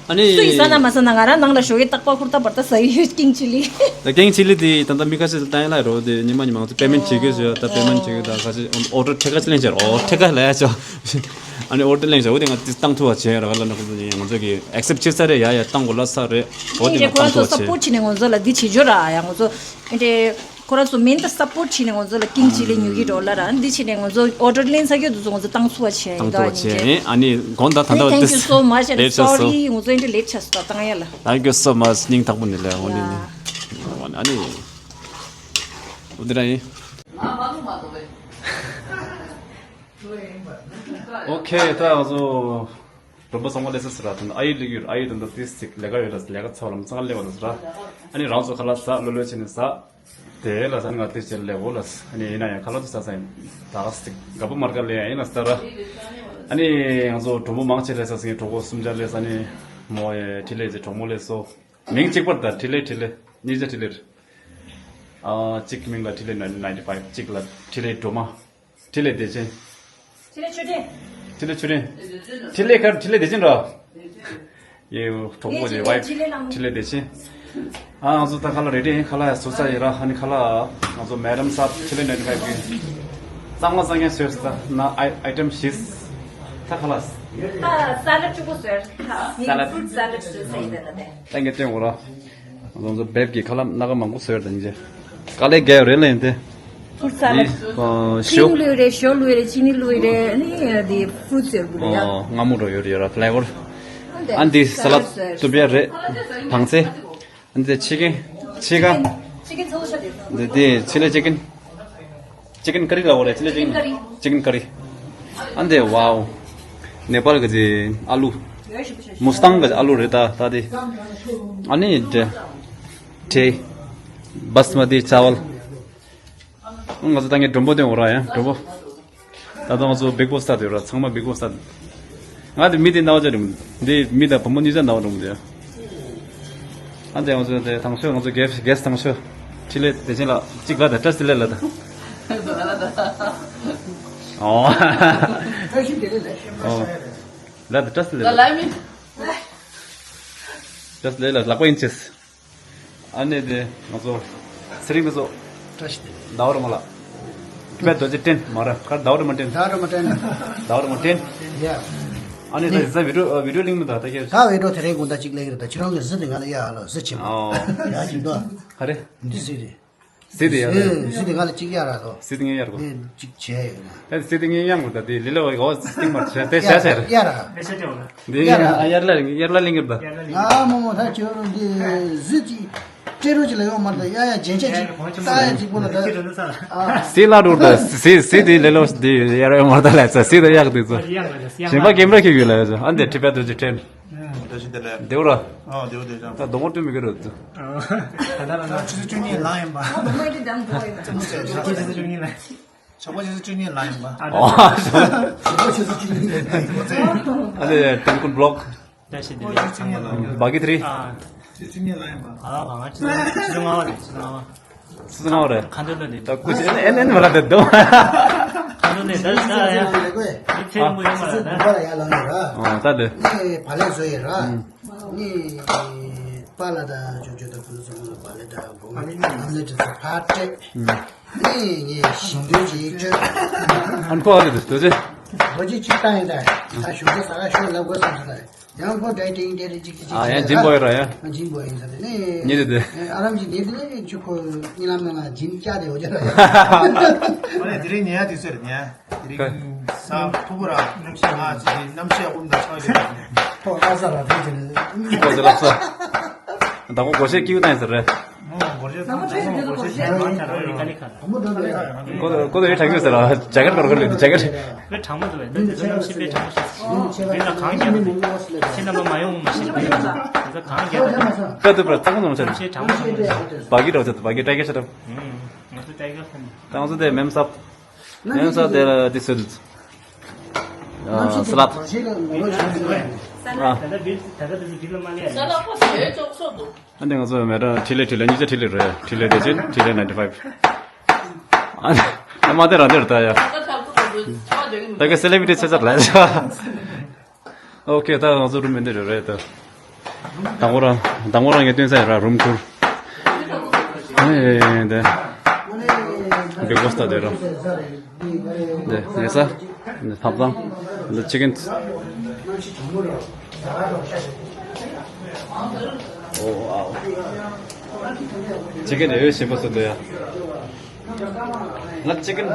ཨ་ནི། སུ་ཡིས་ཟ་ན་མ་ཟ་ན་ང་རང་ནང་ལ་ཞོགས་ཀས་རྟག་པར་ཧུར་ཐག་བར་ཐག་ཟ་ཡི་ཡོད་ཀིང་ཆི་ལི། ད་ཀིང་ཆི་ལི་དེ་ད་ལྟ་མི་ཁ་ཤས་ལ་བཏང་ཡ་ལ་རོ་དེ་ཉི་མ་ཉི་མ་ང་ཚོ་པེ་མེན་ཊི་བྱེད་དགོས་ཟེར། ད་པེ་མེན་ཊི་བྱེད་དགོས། ད་ཁ་ཤས་ཨོ་ཌར་ཁྲལ་ཁ་ཅི་ལེན་བྱས་རོ། ཨོ་ཁྲལ་ཁ་ལ་ཡ་ཆོ། ཨ་ནི་ཨོ་ཌར་ལེན་བྱས་འོ་དེ་ང་དེ་བཏང་ཐུབ་པ་བྱས་ར་ག་ལ་ན་ཁོ་ཚོ་ང་ཚོ་གི་ཨེག་སེབ་བྱེད་ས་རེད། ཡ་ཡ་བཏང་དགོས་ལ་ས་རེད། འོ་དེ་ང་ཁོ་རང་བཏང་ཚོ་ཐུབ་པ་བྱས། སབ་པོར་ཊི་བྱེད་ནས་ང་ཚོ་ལ་འདི་བྱེད་འཇོག་ར་ཡ་ང་ཚོ་ཨེ་འདྲེ། ཁོ་རང་ཚོ་མིན་ད་སབ་པོར་ཊི་བྱེད་ནས་ང་ཚོ་ལ་ཀིང་ཆི་ལི་ཉོ་གི་འགྲོ་ལ་ར། འདི་བྱེད་ནས་ང་ཚོ་ཨོ་ཌར་ལེན་ཚར་གྱི་འདུག་ཚོ་ང་ཚོ་བཏང་ཚུགས་པ་བྱས་ཡིན་ད་ཉིན་རྗེས། ཨ་ནི་དགོངས་དག་ད་ལྟ་Thank you so much and sorry ང་ཚོ་ཨེ་འདྲེ་ལེཊ་ཆགས་སོང་བཏང་ཡ་ལ། Thank you so much སྙིང་ཐག་པ་ནས་ལས་འོ་ནི་ནི། ཨ་ནི། འོ་འདི་ར་ཡིན། ཨོ་ཁེ་ད་ང་ཚོ། མགྲོན་པོ་ཚང་མ་སླེབས་ས་ཟེར་ར། ད་ཨ་ཡི་སླེབས་ཡོད། ཨ་ཡི་ད་ལྟ་ཏིས་ཅིག་ལས་ཀ་ཡོད་ལ་ལས་ཀ་ཚོགས་ལམ་ཚང་སླེབས་པ་ལ་ཟེར་ར། ཨ་ནི་རང་ཚོ་ཁ་ལག་ཟ་ལོ་ལོ་བྱས་ནས་ཟ། དེ་ལ་ཟ་ནི་ང་ཏིས་ཅིག་སླེབས་འོ་ལ། ཨ་ནི་ཡིན་ན་ཡང་ཁ་ལག་ཚོ་ཟ་ས་ཡིན་ད་ཅིག་དགའ་པོ་མར་ཀ་ལས་ཡིན་ལ་ཟ་ར། ཨ་ནི་ང་ཚོ་གྲོགས་པོ་མང་ཆེ་སླེབས་ས་ཟིན་གྲོགས་པོ་གསུམ་ཆ་སླེབས་ས་ནི་མོ་ཡ་ཁྲི་ལས་ཅིག་གྲོགས་མོ་སླེབས་སོ། མིང་གཅིག་པར་ད་ཁྲི་ལས་ཁྲི་ལས་གཉིས་ཆ་ཁྲི་ལས་རེད། ཨ་གཅིག་མིང་ལ་ཁྲི་ལས་ནའིན་ཊི་ཕའིབ་གཅིག་ལ་ཁྲི་ལས་སྒྲོལ་མ། ཁྲི་ལས་བདེ་ཆེན། ཁྲི་ལས་ཆོས་སྒྲོན། ཁྲི་ལས་ཆོས་སྒྲོན། ཁྲི་ལས་ཁར་ཁྲི་ལས་བདེ་ཆེན་ར། ཡེ་གྲོགས་པོ་ངའི་ཁྲི་ལས་ཆོས་སྒྲོན། ཁྲི་ལས་བདེ་ཆེན། ཨ་ང་ཚོ་ད་ཁ་ལག་རེ་ཌི་ཡིན། ཁ་ལག་ཡ་བཟོ་ས་ཡིན་ར། ཨ་ནི་ཁ་ལག་ང་ཚོ་མེ་ཌམ་སབ་ཁྲི་ལས་ནའིན་ཊི་ཕའིབ་གི་གཙང་མ་གཙང་རྐྱང་བཟོས་ད་ན་ཨའི་ཨའི་ཊམ་བཞི། ད་ཁ་ལག་ད་སཱ་ལཌ་གཅིག་པོ་བཟོས། ད་ངས་ཕུ་རུཊ་སཱ་ལཌ་བཟོས་ས་ཡིན་ད་ད་དེ། ད་ངས་སྟོན་གོ་ར། ང་ཚོ་བེབ་ཀྱི་ཁ་ལག་སྣ་ཁ་མང་པོ་བཟོས་ད་ཉིན་རྗེས། དཀའ་ལས་རྒྱག་ཡོད་རེད་ལ་ཡིན་ཏེ། འདི་ཨ་ཞོ། ཀྲིམ་བླུགས་རེད། ཞོ་བླུགས་རེད། ཅི་ནི་བླུགས་རེད། ཨ་ནི་འདི་ཧྥུ་རུ་ཊི་ཡོད་རེད་ཡ། ཨོ་མངར་མོ་འདྲ་ཡོད་རེད་ཡ། ཕ་ལེ་ཝར། ཨ་འདི་ས་ལད་བཏུབ་ཡ་རེད། དང་ཚེ། ཨ་འདི་ཅི་ཀན། ཅི་ཀན། ཅི་ཀན་ཚ་བོ་ཤ་དེ། འདི་འདི་ཅི་ལི་ཅི་ཀན། ཅི་ཀན་ཀ་རི་ལབ་དགོས་རེད། ཅི་ལི་ཅི་ཀན། ཅི་ཀན་ཀ་རི། ཅི་ཀན་ཀ་རི། ཨ་འདི་ཝའོ། ནེ་པཱལ་གི་ཨ་ལུ། མུ་སི་ཐང་གི་ཨ་ལུ་རེད་ད་ད་དེ། ཨ་ནི་འདི། ཏེ། བཱ་སི་མ་ཏི་ཅ་ཝལ། ང་ཚོ་ད་ངས་མགྲོན་པོ་སྟོན་འོ་ར་ཡ། མགྲོན་པོ། ད་ལྟ་ང་ཚོ་བིག་བོ་སི་ལྟ་དུས་ར། ཚང་མ་བིག་བོ་སི་ལྟ། ང་དེ་མི་དེ་ན་བ་ཅག་རེད། འདི་མི་དང་བུ་མོ་གཉིས་ཆ་ན་བ་རུང་དེ། ཨ་འདི་ང་ཚོ་དེ་དང་ཤོས། ང་ཚོ་གེ་གེ་སི་དང་ཤོས། ཁྲི་ལེ་དེ་ཅན་ལ་གཅིག་ལ་དེ་བཀྲ་ཤིས་བདེ་ལེགས་ལ་དང་། ཨོ། བཀྲ་ཤིས་བདེ་ལེགས་ལ། ཨོ། ལ་དེ་བཀྲ་ཤིས་བདེ་ལེགས། བཀྲ་ཤིས་བདེ་ལེགས་ལ་ལག་པ་ཡིན་ཅེས། ཨ་ནེ་དེ་ང་ཚོ་ཚེ་རིང་དེ་ཚོ། བཀྲ་ཤིས་བདེ་ལེགས། ཟླ་བ་ར་མ་ལ། ཕེ་རྡོ་རྗེ་སྤྲིན་མ་ར་ཁར་ཟླ་བ་ར་མ་སྤྲིན། ཟླ་བ་ར་མ་སྤྲིན། ཟླ་བ་ར་མ་སྤྲིན། ཡ། ཨ་ནེ་ད་ཟ་བི་ཌིའོ་བི་ཌིའོ་ལིང་མི་ད་ད་ཁྱེད། ད་བི་ཌིའོ་དེ་རིང་དགོང་དག་གཅིག་ལེགས་རེད། ད་ཁྱེད་རང་གི་གཟི་དེ་ང་ལ་གཡར་ཨ་ལོ། གཟི་ཆེན་པོ། ཡ་གཅིག་དོ། ག་རེ། འདི་གཟི་རེད། གཟི་དེ་ཡ་རེད། གཟི་དེ་ང་ལ་གཅིག་གཡར་ཨ་ལོ། གཟི་དེ་ངས་གཡར་གོ། ངས་གཅིག་བྱས་ཡོད་ན། ད་གཟི་དེ་ངས་གཡར་གོ། ད་དེ་ལི་ལ་བའི་གོ་སྟིང་མ་བྱས་ཏེ་བྱས་བྱས་རེད། གཡར་ཨ། འདི་ཡ་ཡར་ལ་ཡར་ལ་ལིང་གི་ད། ཨ་མོ་མོ་ད་ཁྱོད་རང་འདི་གཟི་ཅིག་སྤྲད་རོགས་ཅིག་ལ་ཡོང་མ་ད་ཡ་ཡ་རྗེན་ཆ་ཅིག་ལྟ་ཡ་ཅིག་པོ་ལ་ད། གཟི་ལ་འགྲོ་ད་གཟི་གཟི་དེ་ལེ་ལོ་འདི་ཡར་ཡོང་མ་ད་ལ་ཚ་གཟི་ད་ཡག་དེ་ཚོ། གཞན་པ་ཀེམ་ར་ཁྱེར་ཡོད་ལ་ཡ་ཚོ། ཨ་འདི་ཁྲི་པད་རྡོ་རྗེ་སྤྲིན། བཀྲ་ཤིས་བདེ་ལེགས། བདེ་བོ་ར། ཨ་བདེ་བོ་བདེ་བོ། ད་སྡོང་པོ་སྤྲོད་མི་དགོས་ར་ཚོ། ད་ད་ད་ད་ཆུ་ཚོད་བཅུ་གཉིས་ལངས་ཡིན་པ། ཆུ་ཚོད་བཅུ་གཉིས་ལ། ཞོགས་པ་ཆུ་ཚོད་བཅུ་གཉིས་ལ་ཡིན་པ། ཨ་ཞོགས་པ་ཆུ་ཚོད་བཅུ་གཉིས་ལ་ཡིན་པ། ཨ་ལེ་ཏན་ཀུན་བི་ལོག། བཀྲ་ཤིས་བདེ་ལེགས་ཚང་མ་ལ། བ་གི་ཐི་རི། ཨ་ཆུ་ཚོད་བཅུ་གཉིས་ལ་ཡིན་པ། ཨ་ལ་ང་ཆུ་ཚོད་ཆུ་ཚོད་ལྔ་པ་རེད། ཆུ་ཚོད་ལྔ་པ། ཆུ་ཚོད་ལྔ་པ་རེད། ཁ་འདོན་ལ་ནི། ད་སྐུ་ཚེ་ཨེན་ཨེན་ཨེན་མ་ལ་དེ་དོ། ཁ་འདོན་ལ་ད་ད་ཡ། མི་ཚེ་རིང་པོ་ཡོད་མ་ལ་ད། ཨ་ད་དེ། ཨ་ད་དེ། ནི་བ་ལས་བཟོ་ཡི་ར། ཨུམ། ནི་པཱ་ལགས་དང་ཅོ་ཅོ་དང་ཁུ་ཚོ་ཚང་མ་ལ་པཱ་ལགས་དང་སྒོ་ང་ཨ་ནི་ནི་ཨ་ནི་དེ་ཚོ་ཕར་སྤྲད། ཨུམ། ནི་ངས་ཞིང་དོན་ཅིག་བཅོས། ཨན་ཁོ་ཨ་རེ་དེ་དོ་ཅེ། རྡོ་རྗེ་གཅིག་བཏང་ཡིན་ད། ད་ཞོགས་ཇ་ཟ་ག་ཤོག་ལབ་དགོས་བསམ་སོང་ད། ཡང་ཁོ་ཌའི་ཊིང་ཌའི་ཊིང་ཅིག་ཅིག་ཨ་ཡང་སྦྱིན་པོ་ཡོད་ར་ཡ། ཨ་སྦྱིན་པོ་ཡིན་ས་དེ་ནི། ཉེ་དེ་དེ། ཨ་རམ་གྱི་ཉེ་དེ་ནི་ཆུ་ཁོ་གཉིད་ལམ་ནང་ལ་སྦྱིན་བཅའ་དེ་འོ་ཅག་ར་ཡ། ཨ་ནི་དེ་རིང་ཉལ་ཡ་དུས་ཚོད་རེད་ཉལ། དེ་རིང་གཟའ་ཕུར་བུ་ར་གནམ་གཤིས་ང་ཅིག་གནམ་གཤིས་ཨ་ཁུམ་དང་ཆགས་ཡོད་རེད། ཐོག་ལྷ་ས་ར་ཐུག་ཅེ་ནི། ཐོག་ཅེ་ལྷ་ས། དང་པོ་སྒོར་གཞས་སྐྱིད་པོ་བཏང་ཡིན་ཟེར་རེད། མོ་སྒོར་གཞས་བཏང་། མོ་སྒོར་གཞས་བཏང་། ཁོ་ཚོ་ཁོ་ཚོ་ཡོད་གྲགས་ཡོད་ཟེར་ར། ཇེ་ཀེ་ཊི་གོར་གོར་ལོས་ཇེ་ཀེ་ཊི། དཔེ་གྲང་མོ་འདུག་བས། འདི་ཚོ་གནམ་གཤིས་དཔེ་གྲང་མོ་ཞིག་འདི་ལ་གངས་རྒྱབ་པ་འདུག་ཁྱེད་རྣམ་པ་མ་ཡོང་མ་ཤེས་པ་ཡིན། འདི་ཚོ་གངས་རྒྱབ་པ་འདུག་ད་དུ་བར་ཚང་མ་ནོར་ཆ་གནམ་གཤིས་གྲང་མོ་ཞིག་འདུག་བ་གི་རོ་ཚ་བ་གི་ཏྲེ་གེ་ཤ་རབ། ང་ཚོ་ཏྲེ་གེ་ཁམ། ད་ང་ཚོ་དེ་མེམ་སབ། མེམ་སབ་དེ་ལ་དེ་སུད། ཨ་ས་ལད། ཨ། ད་ལྟ་བིལ་ད་ལྟ་དེ་ཚོ་བིལ་ལ་མ་ལས་ཡ། ས་ལ་ཁོ་ཟས་ཙོག་ཙོག་འདུག་ཨ་ནི་ང་ཚོ་མེ་ཏྲ་ཁྲི་ལེ་ཁྲི་ལེ་གཉིས་ཆ་ཁྲི་ལེ་རེད། ཁྲི་ལེ་དེ་ཅན་ཁྲི་ལེ་ནའིན་ཊི་ཕའིབ། ཨ་ནི་མ་དེ་རང་དེ་རེད་ད་ཡ། ད་ག་སེ་ལེ་བི་རི་ཊི་ཆེ་ཆར་ལ་ཡ། ཨོ་ཁེ། ད་ང་ཚོ་རུམ་མེ་འདི་རེད་རེད་ད། དང་པོ་རང་དང་པོ་རང་ངས་སྟོན་ས་ཡ་ར་རུམ་ཁུར། ཨེ་འདི། བི་ཀོ་སི་ད་དེ་ར། འདི་ཉལ་ས། འདི་ཐབ་ཚང་། འདི་ཅི་ཀན། ཨོ་ཨའོ། ཅི་ཀན་རེ་བའི་ཞིམ་པོ་སུ་འདུག་ཡ། ང་ཅི་ཀན།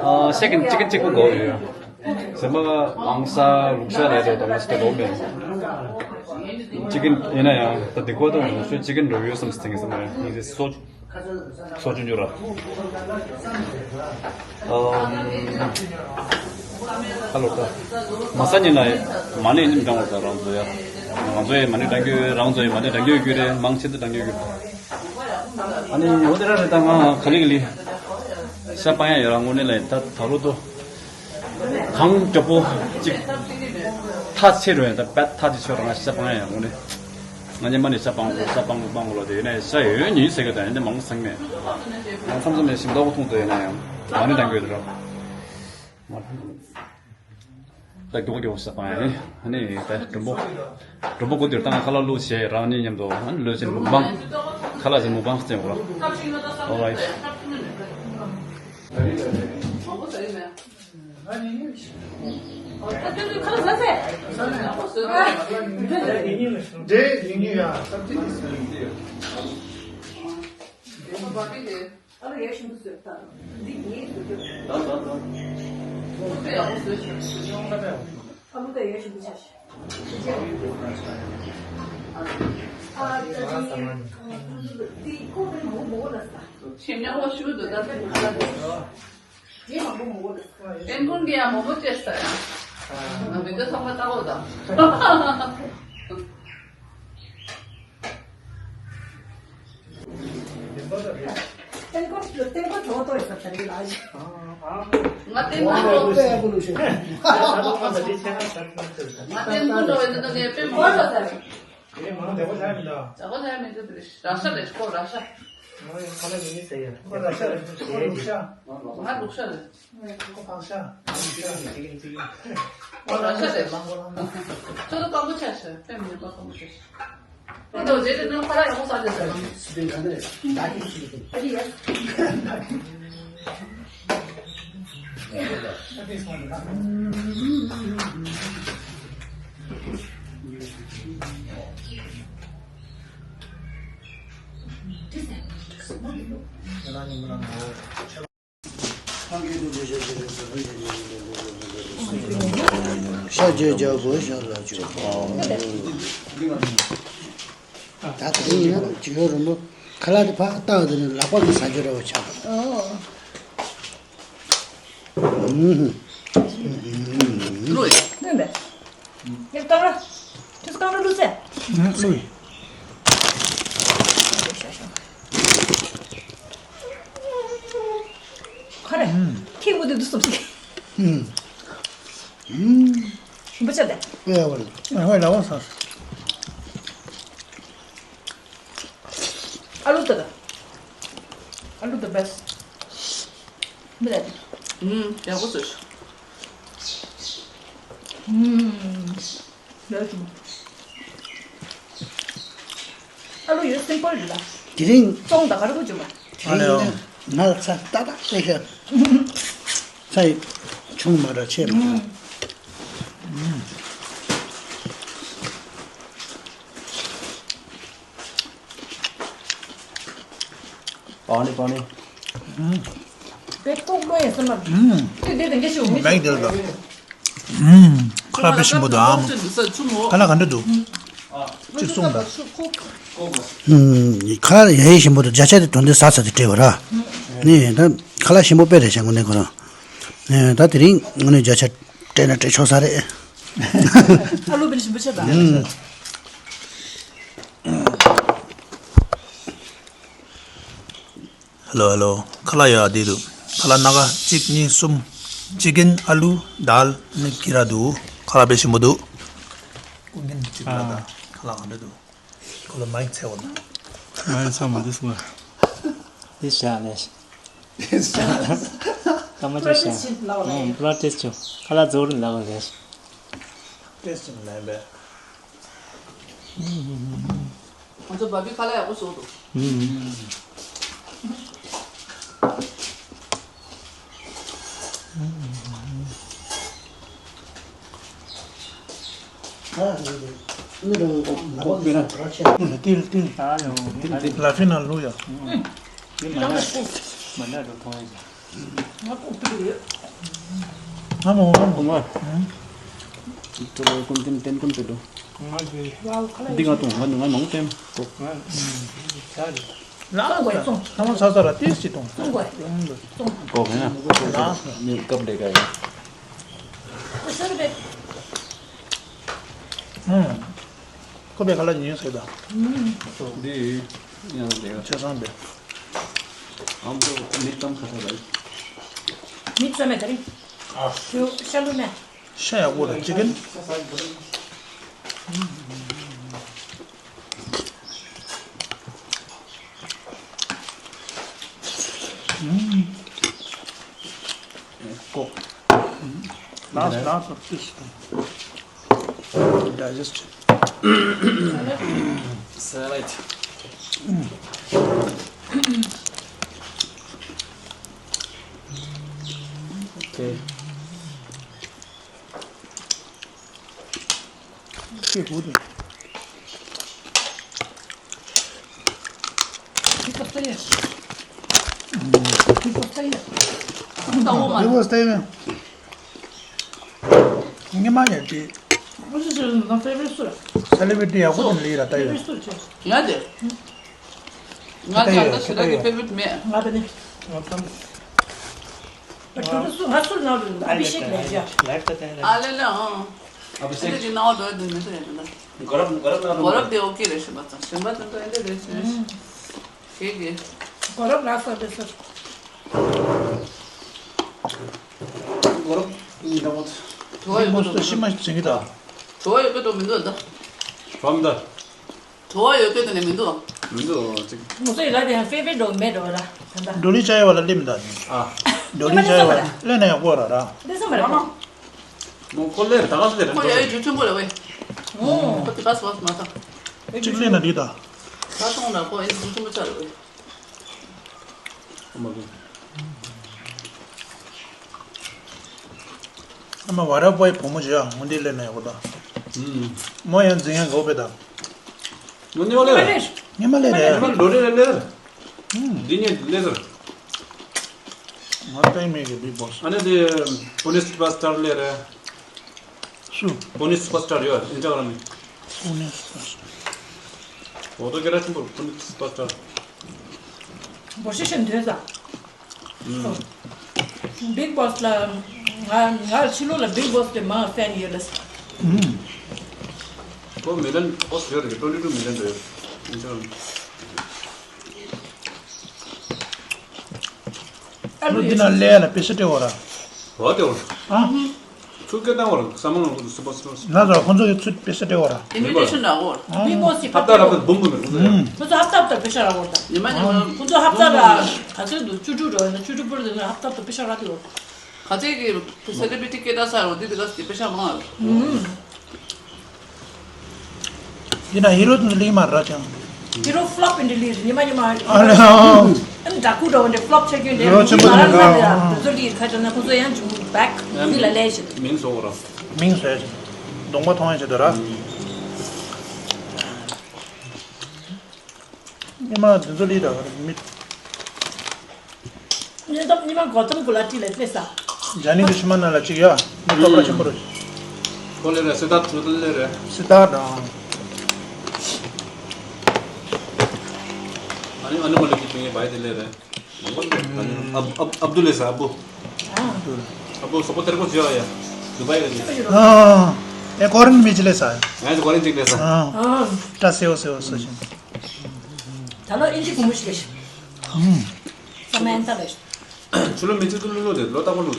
ཨ་ཤེ་ཀན་ཅི་ཀན་གཅིག་པོ་དགོས་ཡོད་ཡ། ཞིམ་པ་མང་ས་ལུག་ཤ་ལས་དོ་དང་ང་ཅི་ཀན་དགོས་མེད། ཅི་ཀན་ཡིན་ན་ཡང་ད་འདི་ཀོ་དང་ང་ཚོའི་ཅི་ཀན་འགྲོ་ཡོད་བསམ་སྟེ་ངས་བསམ་ཡ་ཡིན་ཟེར་སོ། སོ་ཆུང་ཆུང་ར། ཨམ། ཧ་ལོ་ད། མ་ས་ཉིན་ལ་མ་ཎི་ཡིན་འདྲ་བ་ད་རང་ཚོ་ཡ། ང་ཚོ་ཡི་མ་ཎི་འདྲ་རྒྱུ་རང་ཚོ་ཡི་མ་ཎི་འདྲ་རྒྱུ་རྒྱུ་རེད། མང་ཆེ་ཚོ་འདྲ་རྒྱུ་རྒྱུ། ཨ་ནི་འོ་དེ་ར་རེད། ད་ང་ག་ལི་ག་ལི། ཤ་སྤང་ཡ་ཡོད་ར་དངོས་གནས་ལ་ད་ད་ལོ་ཏོ། གངས་སྐྱོ་པོ་གཅིག་ཐག་ཆེ་རུ་ཡང་ད་པད་ཐག་ཆེ་ཆོད་རང་ཤ་སྤང་ཡ་ཡོང་ནས། ང་ཉི་མ་ནས་ཤ་སྤང་དགོས་ཤ་སྤང་དགོས་སྤང་དགོས་ལོ་དེ་ཡིན་ན་ཤ་ཡོད་ཡོད་ཉིན་ཟེར་གི་ད་ཡིན་ད་མང་སང་མེད། ང་མཚམས་མཚམས་ནས་ཞིམ་ཏོག་ཐུང་དུ་ཡིན་ན་ཡང་མ་ནི་དང་གོས་དུ་རོ། ད་མགྱོགས་མགྱོགས་ཤ་སྤང་ཡ་ནི་ཨ་ནི་ད་མགྲོན་པོ། མགྲོན་པོ་དགོས་དུས་ད་ང་ཁ་ལག་བླུགས་བྱས་རང་ཉིད་མཉམ་དུ་ཨ་ནི་ལོས་ཅན་མུག་པང་། ཁ་ལག་ཅན་མུག་པང་བསྟན་དགོས་རོ། All right. འདྲེ་ཡིན་ཡིན་ཡ། ཨ་ལོ་ཡར་ཞིམ་པོ་བཟོས་ད། འདི་ངས་བཟོས་རྒྱུ། ད་ད་ད། ཨ་ལོ་ད་ཡར་ཞིམ་པོ་ཆགས་ཤིག་ཨ་ད་འདི་འདི་ཁོ་བོས་མོ་མོ་ལ་ས། ཞིམ་ཉམས་པོ་ཞུ་འདུག་ད་ད་ཁ་ལ་འདུག་དེ་མང་པོ་མོ་མོ་ལ་ས། ཨན་ཀུན་གྱིས་ཡང་མོ་མོ་བཅད་ས་ཡ། ང་མི་འདོད་ཚང་མ་ལྟ་འོ་ད། ཏན་ཀོ་ཏན་ཀོ་ཐོ་ཏོ་ཡོད་ས་ད་རེད་ལ། ང་ཏན་ཀོ་ང་ཏན་ཀོ་འགྲོ་བའི་ནང་ནས་དཔེ་མང་པོ་ལ་ད་རེད། དེ་མང་དེ་ཁོ་ལྷ་མི་འདུག་ད་ཁོ་ལྷ་མི་འདུག་དེ་རེད། ར་ཤ་རེད་ཁོ་ར་ཤ། ང་ཡང་ཁ་ལ་མི་ནི་ཟེར་ཡ། ཁོ་ར་ཤ་རེད་ཁོ་ལུག་ཤ། ང་ལུག་ཤ་རེད། ཁོ་ཕག་ཤ། ཁོ་ར་ཤ་རེད་མ། ཁོ་ལ་ཁྱོད་ཚོ་སྐམ་པོ་ཆགས་ཤག་དཔེ་མི་སྲིད་པ་སྐམ་པོ་ཆགས་ཤག་དེ་འདྲ་བྱས་ཏེ་ནང་ཁ་ལག་ཡག་པོ་ཟ་དགོས་ཟེར་ན། སི་པན་ག་འདྲ་རེད། ད་ཀི་ཞིག་རེད། ཨ་ཅི་ཡ། ཤ་བཅོས་རྒྱག་དགོས་ཤ་ལ་བཅོས། ད་དེ་ཡིན་ན་ཅི་ཡོད་རུང་མོ་ཁ་ལག་དེ་ཕར་བཏང་དེ་ནས་ལག་པ་གིས་ཟ་རྒྱུ་རེད་བ་ཆགས། ཨོ། ཨུམ། ལོས། ནོན་པས། ཡར་རྐང་ར། ཁྱོད་རྐང་ར་བླུགས་ཚེ། ཨུམ། ལོས། ཁ་རེ། ཁྱེད་མོ་དེ་འདུག་སོང་ཞིག་ཨུམ། ཞིམ་པོ་ཆགས་ཏེ། ཨེ་ཡ་བ་ལ། ཨ་ཧོ་ལ་བ་ས། ཨ་ལུ་དང་། ཨ་ལུ་དང་བེས། མི་ལ་དེ། ཨུམ། ཡག་པོ་བཟོས་ཤག་ཨུམ། ལོས་བྱུང་། ཨ་ལུ་ཡོད་སིམ་པལ་རེད་ལ། དེ་རིང་། ཙོང་དང་ག་རེ་གོ་བྱུང་བ། དེ་རིང་ང་ལ་ཚ་ཏག་ཏག་ལས་ཤག་ཚ་ཡི་ཆུང་མ་ར་ཆེ་མ་ར། ཨུམ། པའོ་ནི་པའོ་ནི། དེ་ལྐོག་མོ་ཡིན་སེམས་ལ། དེ་དེ་དེ་འདྲ་ཞིག་མི་མེག་དེ་ལ། ཁ་ལག་དཔེ་ཞིམ་པོ་འདུག་ཨ། ཁ་ལག་ག་འདྲ་འདུག་གཅིག་གསུངས་དང་། ཁ་ལག་ཡ་ཡི་ཞིམ་པོ་འདུག་བརྒྱ་ཆ་དེ་དོན་དེ་ཟ་ཚ་དེ་སྤྲད་པ་ར། ནི་ད་ཁ་ལག་ཞིམ་པོ་དཔེ་རེད་བྱ་དངོས་གནས་ཁོ་རང་། ད་དེ་རིང་དངོས་གནས་བརྒྱ་ཆ་སྤྲད་ན་སྤྲད་ཆོག་ས་རེད། ཨ་ལུ་དཔེ་ཞིམ་པོ་ཆགས་དང་། ཧེ་ལོ་ཧེ་ལོ། ཁ་ལག་ཡ་འདི་འདུག་ཁ་ལག་སྣ་ཁ་གཅིག་གཉིས་གསུམ། ཅི་ཀན་ཨ་ལུ་དཱལ་ནི་ཀི་ར་འདུག་ཁ་ལག་དཔེ་ཞིམ་པོ་འདུག་ཀུན་མཁྱེན་གཅིག་ལ་ད་ཨ། ཁ་ལག་ག་འདྲ་འདུག་ཁོ་ལ་མའིག་འཚོལ་བ་ན། མའིག་འཚོལ་མ་འདུག་སོང་། འདི་བཞག་ནས། འདི་བཞག་ནས། ཀ་མ་ཅི་བཞག་ཨང་། པུ་ལ་ཏེས་ཆོ། ཁ་ལག་ཛོར་ལ་བ་རེད། ཏེས་ཆོ་ལན་པས། ང་ཚོ་བ་བི་ཁ་ལག་ཡག་པོ་བཟོ་འདུག་ལ་ཕི་ན་ལུ་ཡ། ང་མ་ངོ་མ། ཏུ་ལོ་ཀུན་ཏན་ཏན་ཀུན་ཏུ་འགྲོ། འདི་ང་དང་ང་ང་མང་ཏེམ། ལ་ཚང་མ་ཚ་ཚ་ར་ཏིས་ཅི་ཏོང་། གོ་ག་ན་ནི་ཀབ་ལེ་ག་ཡ། ཁོ་པའི་ཁ་ལ་ཉིན་ཟེར་ད། འདི་ཡང་ལེ་ག་ཆེ་སང་པའི། ཨམ་ཏོ་མི་ཏམ་ཁ་ཐ་ར། མི་ཙམ་མེད་ད་རིང་། ཨ། ཤ་ལུ་མེད། ཤ་ཡག་པོ་རེད་ཅི་ཀན། ཀོ། Last, last of this. Digest. Salad. Okay. Good. Good. ལྟ་བུ་མ་རེད། ཉི་མ་ཡང་དེ། ཨ་ཅེ་ཅེ་ན་ཕེ་བྷི་རེ་སུ་རེད། སེ་ལེ་བྷི་རི་ཊི་ཡག་པོ་དེ་ལ་ཡིན་ར་ལྟ་ཡོད། ཕེ་བྷི་རེ་སུ་རེད། ང་དེ། ང་ད་ལྟ་ཞེ་དྲག་གི་ཕེ་བྷི་རེ་ཊི་མེད། ང་ད་ནི། ང་ད་ནི། ཕེ་བྷི་རེ་ཊི་སུ་ང་སུ་ན་རེད། ཨ་བི་ཤེག་ལ་ཡ། ཨ་ལེ་ལེ་ཨང་། ཨ་བི་ཤེག་གི་ནང་དུ་དེ་མི་ཚོ་ཡ་དེ་འདྲ། གོ་རབ་གོ་རབ་ན་གོ་རབ་དེ་ཨོ་ཀེ་རེད། ཞིམ་པ་ཚང་ཞིམ་པ་དེ་ཚོ་ཨེ་འདྲ་རེད་ཟེར། ཁྱེད་ཀྱིས། གོ་རབ་ལ་ས་དེ་ས། གོ་རབ་ཡིན་ད་བོ། བྲོ་བ་ཡོད་མོ་གི་སོ་ཤི་མ་ཞིག་ཟིན་གི་ད། བྲོ་བ་ཡོད་གི་དོ་མི་འདུག་ད། བྲོ་མི་འདུག་བྲོ་བ་ཡོད་གི་དོ་ནས་མི་འདུག་མི་འདུག་ཅིག་ང་ཚོ་ཡི་ལ་དེ་ཡང་ཕེ་བྷི་རེ་ཊི་མེད་འགྲོ་ར། ད་ལྟ། ཌོ་ལི་ཅའི་བ་ལ་སླེབས་མི་ད། ཨ། ཌོ་ལི་ཅའི་བ་ལ་སླེབས་ན་ཡག་པོ་ར་ར། འདི་སེམས་པ་རེད། མོ་ཁོ་ལེར་ད་ག་ཚོད་ལེར་ཁོ་ཡ་ཡི་རྒྱུ་མཐུན་པོ་རེད་བས། ཨོ། ཁོ་དེ་པ་སི་པ་སི་མ་ཐང་། གཅིག་ལེན་ན་འགྲིག་ད། ད་སོང་ན་ཁོ་ཡ་ཡི་རྒྱུ་མཐུན་པོ་ཆགས་རེད་བས། ཨ་མ་གི། ཨ་མ་བ་ར་པའི་བུ་མོ་ཞིག་ཡང་འོན་ཏེ་ལེན་ན་ཡག་པོ་ད། ཨུམ། མོ་ཡང་འཛིན་ཡང་དགོས་པས་ད། ངོ་ནི་བ་ལེར། ཉི་མ་ལེ་རེད། ཉི་མ་ལོ་རེ་ལེར། ཨུམ། འདི་ཉིད་ལེ་ཟེར། ང་ལྟ་ཡི་མེད་གི་བིག་བོ་སི། ཨ་ནི་དེ་ཕོ་ནི་སུ་པར་སི་ཊར་ལེ་རེད། སུ། ཕོ་ནི་སུ་པར་སི་ཊར་ཡོད་ཨིན་སི་ཊ་གྷ་རམ་ནི། ཕོ་ནི་སུ་པར་སི་ཊར། འོ་དོ་ཁྱེད་རང་ཆེན་པོ་ཕོ་ནི་སུ་པར་སི་ཊར། འབོར་ཤེས་ཤེས་འདོད་ས། ཨུམ། བིག་བོ་སི་ལ། ང་ང་ཕྱི་ལོགས་ལ་བིག་བོ་སི་དེ་མང་ཕེན་ཡོད་ལ། ཨུམ། ཁོ་མི་ལན་ཨོ་སི་ཡོད་རེད། ཊོན་ཊི་ཊུ་མི་ལན་རེད། ཨ་ལུ་འདི་ན་ལས་ལ་པེ་ཤ་སྤྲད་འོ་ར། འོ་དེ་འོ། ཨ། ཚུར་སྐད་བཏང་བར་ས་མ་ལོང་སུ་པ་སུ་པ། ན་ཚ་ཁོང་ཚོ་གི་ཚུར་པེ་ཤ་སྤྲད་འོ་ར། ཨིན་བི་ཊེ་ཤན་རག་འོ། མི་མོ་སི་ཧབ་ཏ་རག་པ་འབུམ་འབུམ་རེད་ཁོང་ཚོ། ཁོང་ཚོ་ཧབ་ཏ་ཧབ་ཏ་པེ་ཤ་རག་འོ་ད། ཉི་མ་ཉི་མ། ཁོང་ཚོ་ཧབ་ཏ་ལ་ག་ཚོད་འདུག་བཅུ་དྲུག་འགྲོ་ཡིན་ན་བཅུ་དྲུག་བར་དུ་ཧབ་ཏ་ཧབ་ཏ་པེ་ཤ་རག་དེ་འོ། ག་ཚད་ཀྱི་སེ་ལེ་བྷི་རི་ཊི་སྐད་གྲགས་ས་རོ་དེ་དེ་ག་ཚོད་པེ་ཤ་མང་ར། འདི་ན་ཧི་རོ་དེ་ཚོ་ལེགས་མ་རེད་ཅང་། ཧི་རོ་ཕ་ལོབ་ཨིན་འདྲ་ལེགས་རེད་ཉི་མ་ཉི་མ། ཨ་ལེ་ཨ། ཨ་ནི་འདྲ་ཁུ་འདྲ་བོ་འདྲ་ཕ་ལོབ་ཆགས་རྒྱུ་འདྲ། ཧི་རོ་ཆེན་པོ་དེ་ང་རང་ལ་དེ་ཚོ་ལེགས་ཁ་ཅང་ན་ཁོང་ཚོ་ཡང་ཅུང་བེག་མི་ལ་ལས་ཤིག་མིང་བཟོ་འོ་ར། མིང་བཟོས་ཅིང་། གདོང་པ་མཐོང་ཡ་ཆེད་དུ་ར། ཉི་མ་དེ་ཚོ་ལེགས་ར་མི། ཉི་མ་ཉི་མ་གོ་ཏམ་གུ་ལ་ཏི་ལ་ཏི་ལ་ས། ཇ་ནི་གི་ཕྱི་མ་ན་ལ་གཅིག་ཡ། མི་ཐོབ་པ་ཆེན་པོ་རེད། ཁོ་ལེ་རེད། སི་ཏཱར་ཐུ་ལེ་རེད། སི་ཏཱར་དང་། ཨ་ནི་ཨ་ནི་མ་ལི་ཀི་ཏུ་ངའི་བའི་དེ་ལེ་རེད། ཨ་ཨ་ཨབ་ཨབ་དུ་ལེ་ས་ཨ་བུ། ཨ་བུ་སོག་པོ་ཏེར་ཀོ་ཇི་ཡ། དུ་བའི་རེད། ཨ་ཨེ་ཀོ་རིན་མི་ཅི་ལེ་ས། ང་ཚོ་ཀོ་རིན་ཅིག་ལེ་ས། ཨ་ཏྲ་སེ་བོ་སེ་བོ་སོ་ཞིང་། ད་ལོ་ཨིན་ཇི་གུ་མུ་ཤི་ལེ་ཤི། ཨ། ས་མན་ཐ་ལེ། ཆུ་ལོ་མི་ཚེ་ཏུ་ལུ་ལོ་དེ་ལོ་ཏག་པ་ལུ།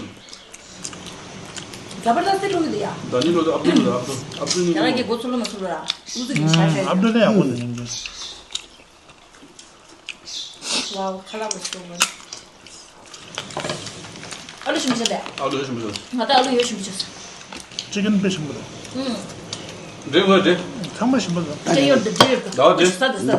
ཛ་བར་དསྟི་ལུ་དེ་ཡ། ད་ནི་ལོ་དེ་ཨབ་དུ་ལུ་དེ་ཨབ་དུ་ཨབ་དུ་ནི་ཡ་ར་གི་གོ་ཚུ་ལོ་མ་ཚུ་ལོ་ར། ཨུ་ཛི་གི་ཤ་ཤ་ཨབ་དུ་ལེ་ཡ་གོ་ནི་ཡིན་གི། ཝའོ་ཁ་ལག་མ་ཚུ་ལོ། ཨ་ལུ་ཞིམ་ཆ་དེ། ཨ་ལུ་ཞིམ་ཆ། ང་ད་ཨ་ལུ་ཡོད་ཞིམ་ཆ། ཅི་ཀན་པེ་ཞིམ་པོ་དང་། ཨུམ། འདྲེ་ངོ་འདྲེ། ཚང་མ་ཞིམ་པོ་དང་། འདྲེ་ཡོད་འདྲེ་འདྲེ་ཡོད། ད་འདྲེ། ས་དེ་ས་དེ།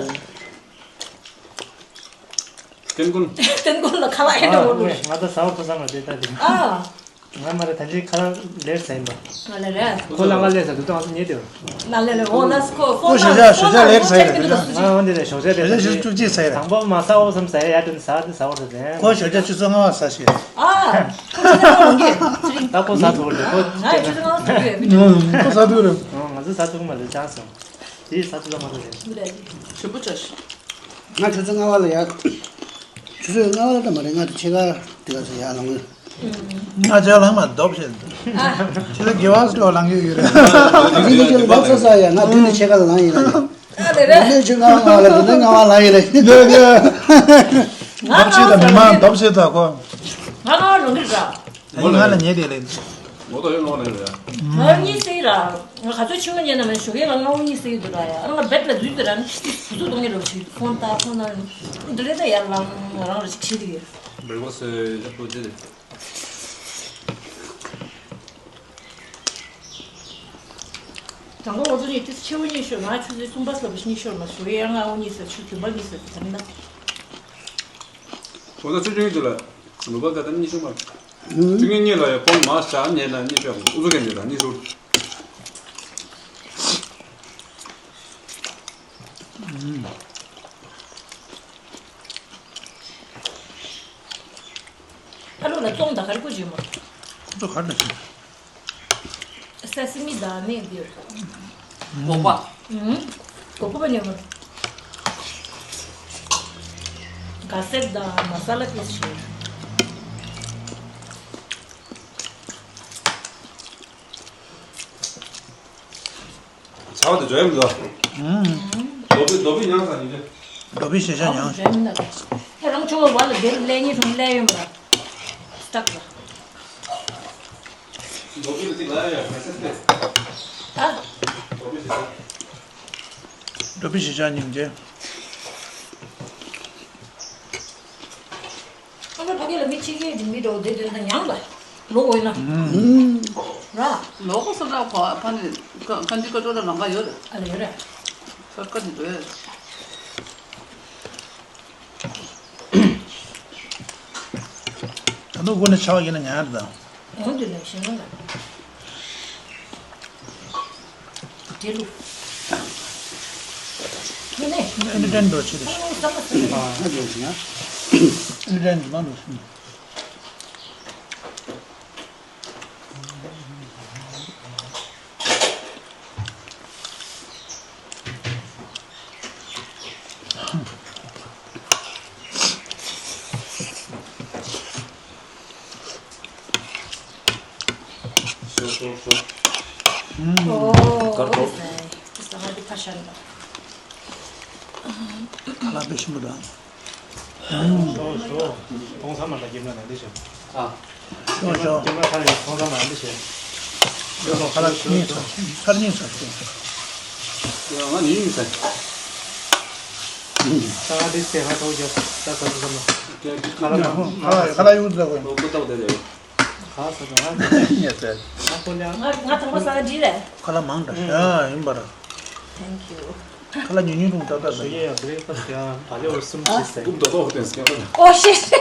ཏན་ཀུན། ཏན་ཀུན་ལ་ཁ་ལག་ཨེ་འདྲ་བོ་ལོ། ང་ད་ཟ་བ་ཐོ་ས་མ་རེད་ད་དེ། ཨ། ང་མ་རེད་ད་ཅི་ཁ་ལག་ལེར་ཟ་ཡིན་པ། ང་ལེ་རེད། ཁོ་ལ་ང་ལེར་ཟ་དུ་ཏང་ཉེ་དེ། ང་ལེ་རེད། འོ་ལ་སི་ཁོ་ཁོ་ཞོ་ཇ་ཞོ་ཇ་ལེར་ཟ་ཡིན་རེད། ང་འོན་ཏེ་ཞོ་ཇ་ཞོ་ཇ་ཞོ་ཇ་བཅུ་གཅིག་ཟ་ཡིན་རེད། དང་པོ་མ་ཟ་འོ་བསམ་ཟ་ཡ་ཡ་དེ་ཟ་དེ་ཟ་འོ་ཟ་དེ། ཁོ་ཞོ་ཇ་ཆུ་ཚོད་ལྔ་བ་ཟ་ཞིག་ཨ། ཁོ་ཆུ་ཚོད་ལྔ་བ་ལངས་གི། ད་ཁོ་ཟ་ཐུབ་རེད་ཁོ། ང་ཆུ་ཚོད་ལྔ་བ་ཟ་ཐུབ་རེད། ཁོ་ཟ་ཐུབ་རེད། ང་ཚོ་ཟ་ཐུབ་མ་རེད་ཅང་སོང་། དེ་ས་ཚུགས་མ་ཚུགས་རེད། ཞིམ་པོ་བྱ་ཞིག་ང་ཆུ་ཚོད་ལྔ་བ་ལ་ཡར། ཆུ་ཚོད་ལྔ་བ་ལ་ད་མ་རེད། ང་དེ་ཕྱེད་ཀ་དེ་ག་ཚོད་ཡར་ལངས་ཡོད། ང་ཆ་ལངས་མ་འདོབ་བྱས། ཆུ་ཚོད་དགེ་བ་སུ་ལ་ལངས་ཡོད་ཡོད་རེད། ང་ཚོ་ཡིན་ཅིག་ལ་བག་ཚ་ས་ཡ་ང་དུས་ནས་ཕྱེད་ཀ་ལ་ལངས་ཡིན་ལ་ཡ། ཨ་ལེ་རེད། ང་ཆུ་ཚོད་ལྔ་བ་ལ་ཡིན་ལ་ཡིན། ལེ་ལེ། འདོབ་བྱས་ད་མི་མང་འདོབ་བྱས་ད་ཁོ། ང་ལ་ལངས་གི་ར། ང་ལ་ཉེ་དེ་ལེ། ངོ་ཐོག་ཡོད་ནོ་ནས་རེད། ང་གཉིས་སེ་ར། ང་ག་ཚོད་ཕྱི་མ་ཉལ་ན་མེད་ཞོགས་ཀས་ང་ལྔ་བོ་གཉིས་སེ་འདུག་ར་ཡ། ང་བེད་ལ་འཛུལ་དེ་ར་ནི་ཤི་ཤི་བུ་ཚུགས་གཏོང་གི་རོགས་ཞིག་ཕོན་ལྟ་ཕོན་ལྟ་འདི་རེད་ད་ཡར་ལངས་ང་རང་ར་ཞིག་བྱེད་དེ་གི། བེག་ཕ་སི་ཡག་པོ་བྱེད་དེ། དང་པོ་ང་ཚོ་གཉིས་ཏིས་ཕྱི་བོ་གཉིས་ཤོར་ང་ཆུ་ཚོད་གསུམ་པ་སླེབས་པ་གཉིས་ཤོར་མ་ཞོགས་ཀས་ཡར་ལྔ་བོ་གཉིས་སེ་ཆུ་གྱོན་པ་གཉིས་སེ་ད་ནི་ན། ཁོ་ཚོ་ཆུ་ཆུ་གཉིས་དེ་ལ་ལུག་པ་ག་ད་གཉིས་ཤོར་མ། ཚིག་ངན་གཉིས་ལ་ཡང་ཕོན་མ་བཞག་ཉེ་ལ་གཉིས་ཤོག་ཨུ་ཚུགས་མཁན་དེ་དང་གཉིས་ཤོར། ཁ་ལོ་ལ་བཙོང་དང་ག་རེ་བཀོལ་གྱི་ཡོད་མ། ཁོ་ཚོ་ག་རེ་ལ་ཞིག་ས་སི་མི་དང་ནས་འདིར། སྒོག་པ། ཨུམ། སྒོག་པ་ཉོ་མ། ག་སེར་དང་མ་ས་ལ་ཏོག་ཙམ་ཞིག་ཚ་བ་དེ་འཇོ་ཡ་མི་འདུག་ཨུམ། རྡོ་པི་རྡོ་པི་ཉང་ས་ཡིན་ཏེ། རྡོ་པི་ཤེས་བྱ་ཉང་། ཨ་འཇོ་ཡ་མི་འདུག་ཁྱེད་རང་ཆུང་བ་བ་ལ་དེར་ལས་ཉིན་སོང་ལས་ཡོད་མ་ར། སྟག་ལ། རྡོ་པི་ལ་ཅིག་ལ་ཡ་ཡ་མེ་སེ་ཏེ། ད། རྡོ་པི་ཤེས་བྱ། རྡོ་པི་ཤེས་བྱ་ཉིན་ཏེ། ཁོང་ཚོ་ཕ་གི་ལ་མི་ཕྱི་རྒྱལ་གྱི་མི་འགྲོ་བདེ་དོན་དང་ཡང་ལ་ལོག་འོས་ན། ར། ལོག་གོ་སོང་ན་ཁོ་ཕ་ནི་ཁ་ཁ་འདི་ཀ་ཏོ་ལ་ལང་ག་ཡོད་རེད། ཨ་ལ་ཡོད་རེད། ཁ་ཁ་འདི་འགྲོ་ཡོད། ད་ནུ་དགོ་ནི་ཆ་བ་ཡིན་ན་ཉར་དང་། འོང་དུ་ལ་ཞེ་ན་ལ། དེ་ལུ། ཨ་ནི་ཨ་ནི་ཏན་འགྲོ་ཆེ་རེད། ཨ་ནི་ཏན་འགྲོ་ཆེ་ན། ཨོ། དཀར་པོ། ས་ང་དེ་ཕ་ཤ་ན། ཁ་ལག་དཔེ་ཞིམ་པོ་འདུག་ཨང་། ཞོ་ཞོ། གོང་ས་མ་ལ་རྒྱབ་ན་ལ་འདི་བྱ། ཨ། ཞོ་ཞོ། རྒྱབ་ན་ཁ་ལ་གོང་ས་མ་ལ་འདི་བྱ། ཞོ་ཞོ་ཁ་ལག་གཉིས་ཚར་གཉིས་ཚར་གཉིས་ཚར་ཞོ། ང་ནི་ཡིན་ས། ས་ང་འདི་སྟེ་ཧ་ཐོག་རྒྱབ་ས་ས་ས་ས་མ། ཁ་ལག་ཁ་ལག་ཁ་ལག་ཡོད་ཟེར་གོ། ལོ་མགོ་བཏགས་བསྡད་ཡོད། ག་ས་དང་ང་ཉེ་ཚེ། ང་ཁོ་ལ་ང་ང་དང་པོ་ས་ཀ་འདི་རེད། ཁ་ལག་མང་དྲགས་ཤག་ཡིན་པར། Thank you། ཁ་ལག་ཉུང་ཉུང་རུང་ཏག་ཏག་ཟ་ཡི། ཡ་བི་རེག་ཕ་སི་ཡ་ད་ལེ་འོ་གསུམ་བྱེད་ཟེར། ཀུབ་དོ་ཏོ་ཧོ་ཏེན་སི་ཀེ་ལ། Oh shit།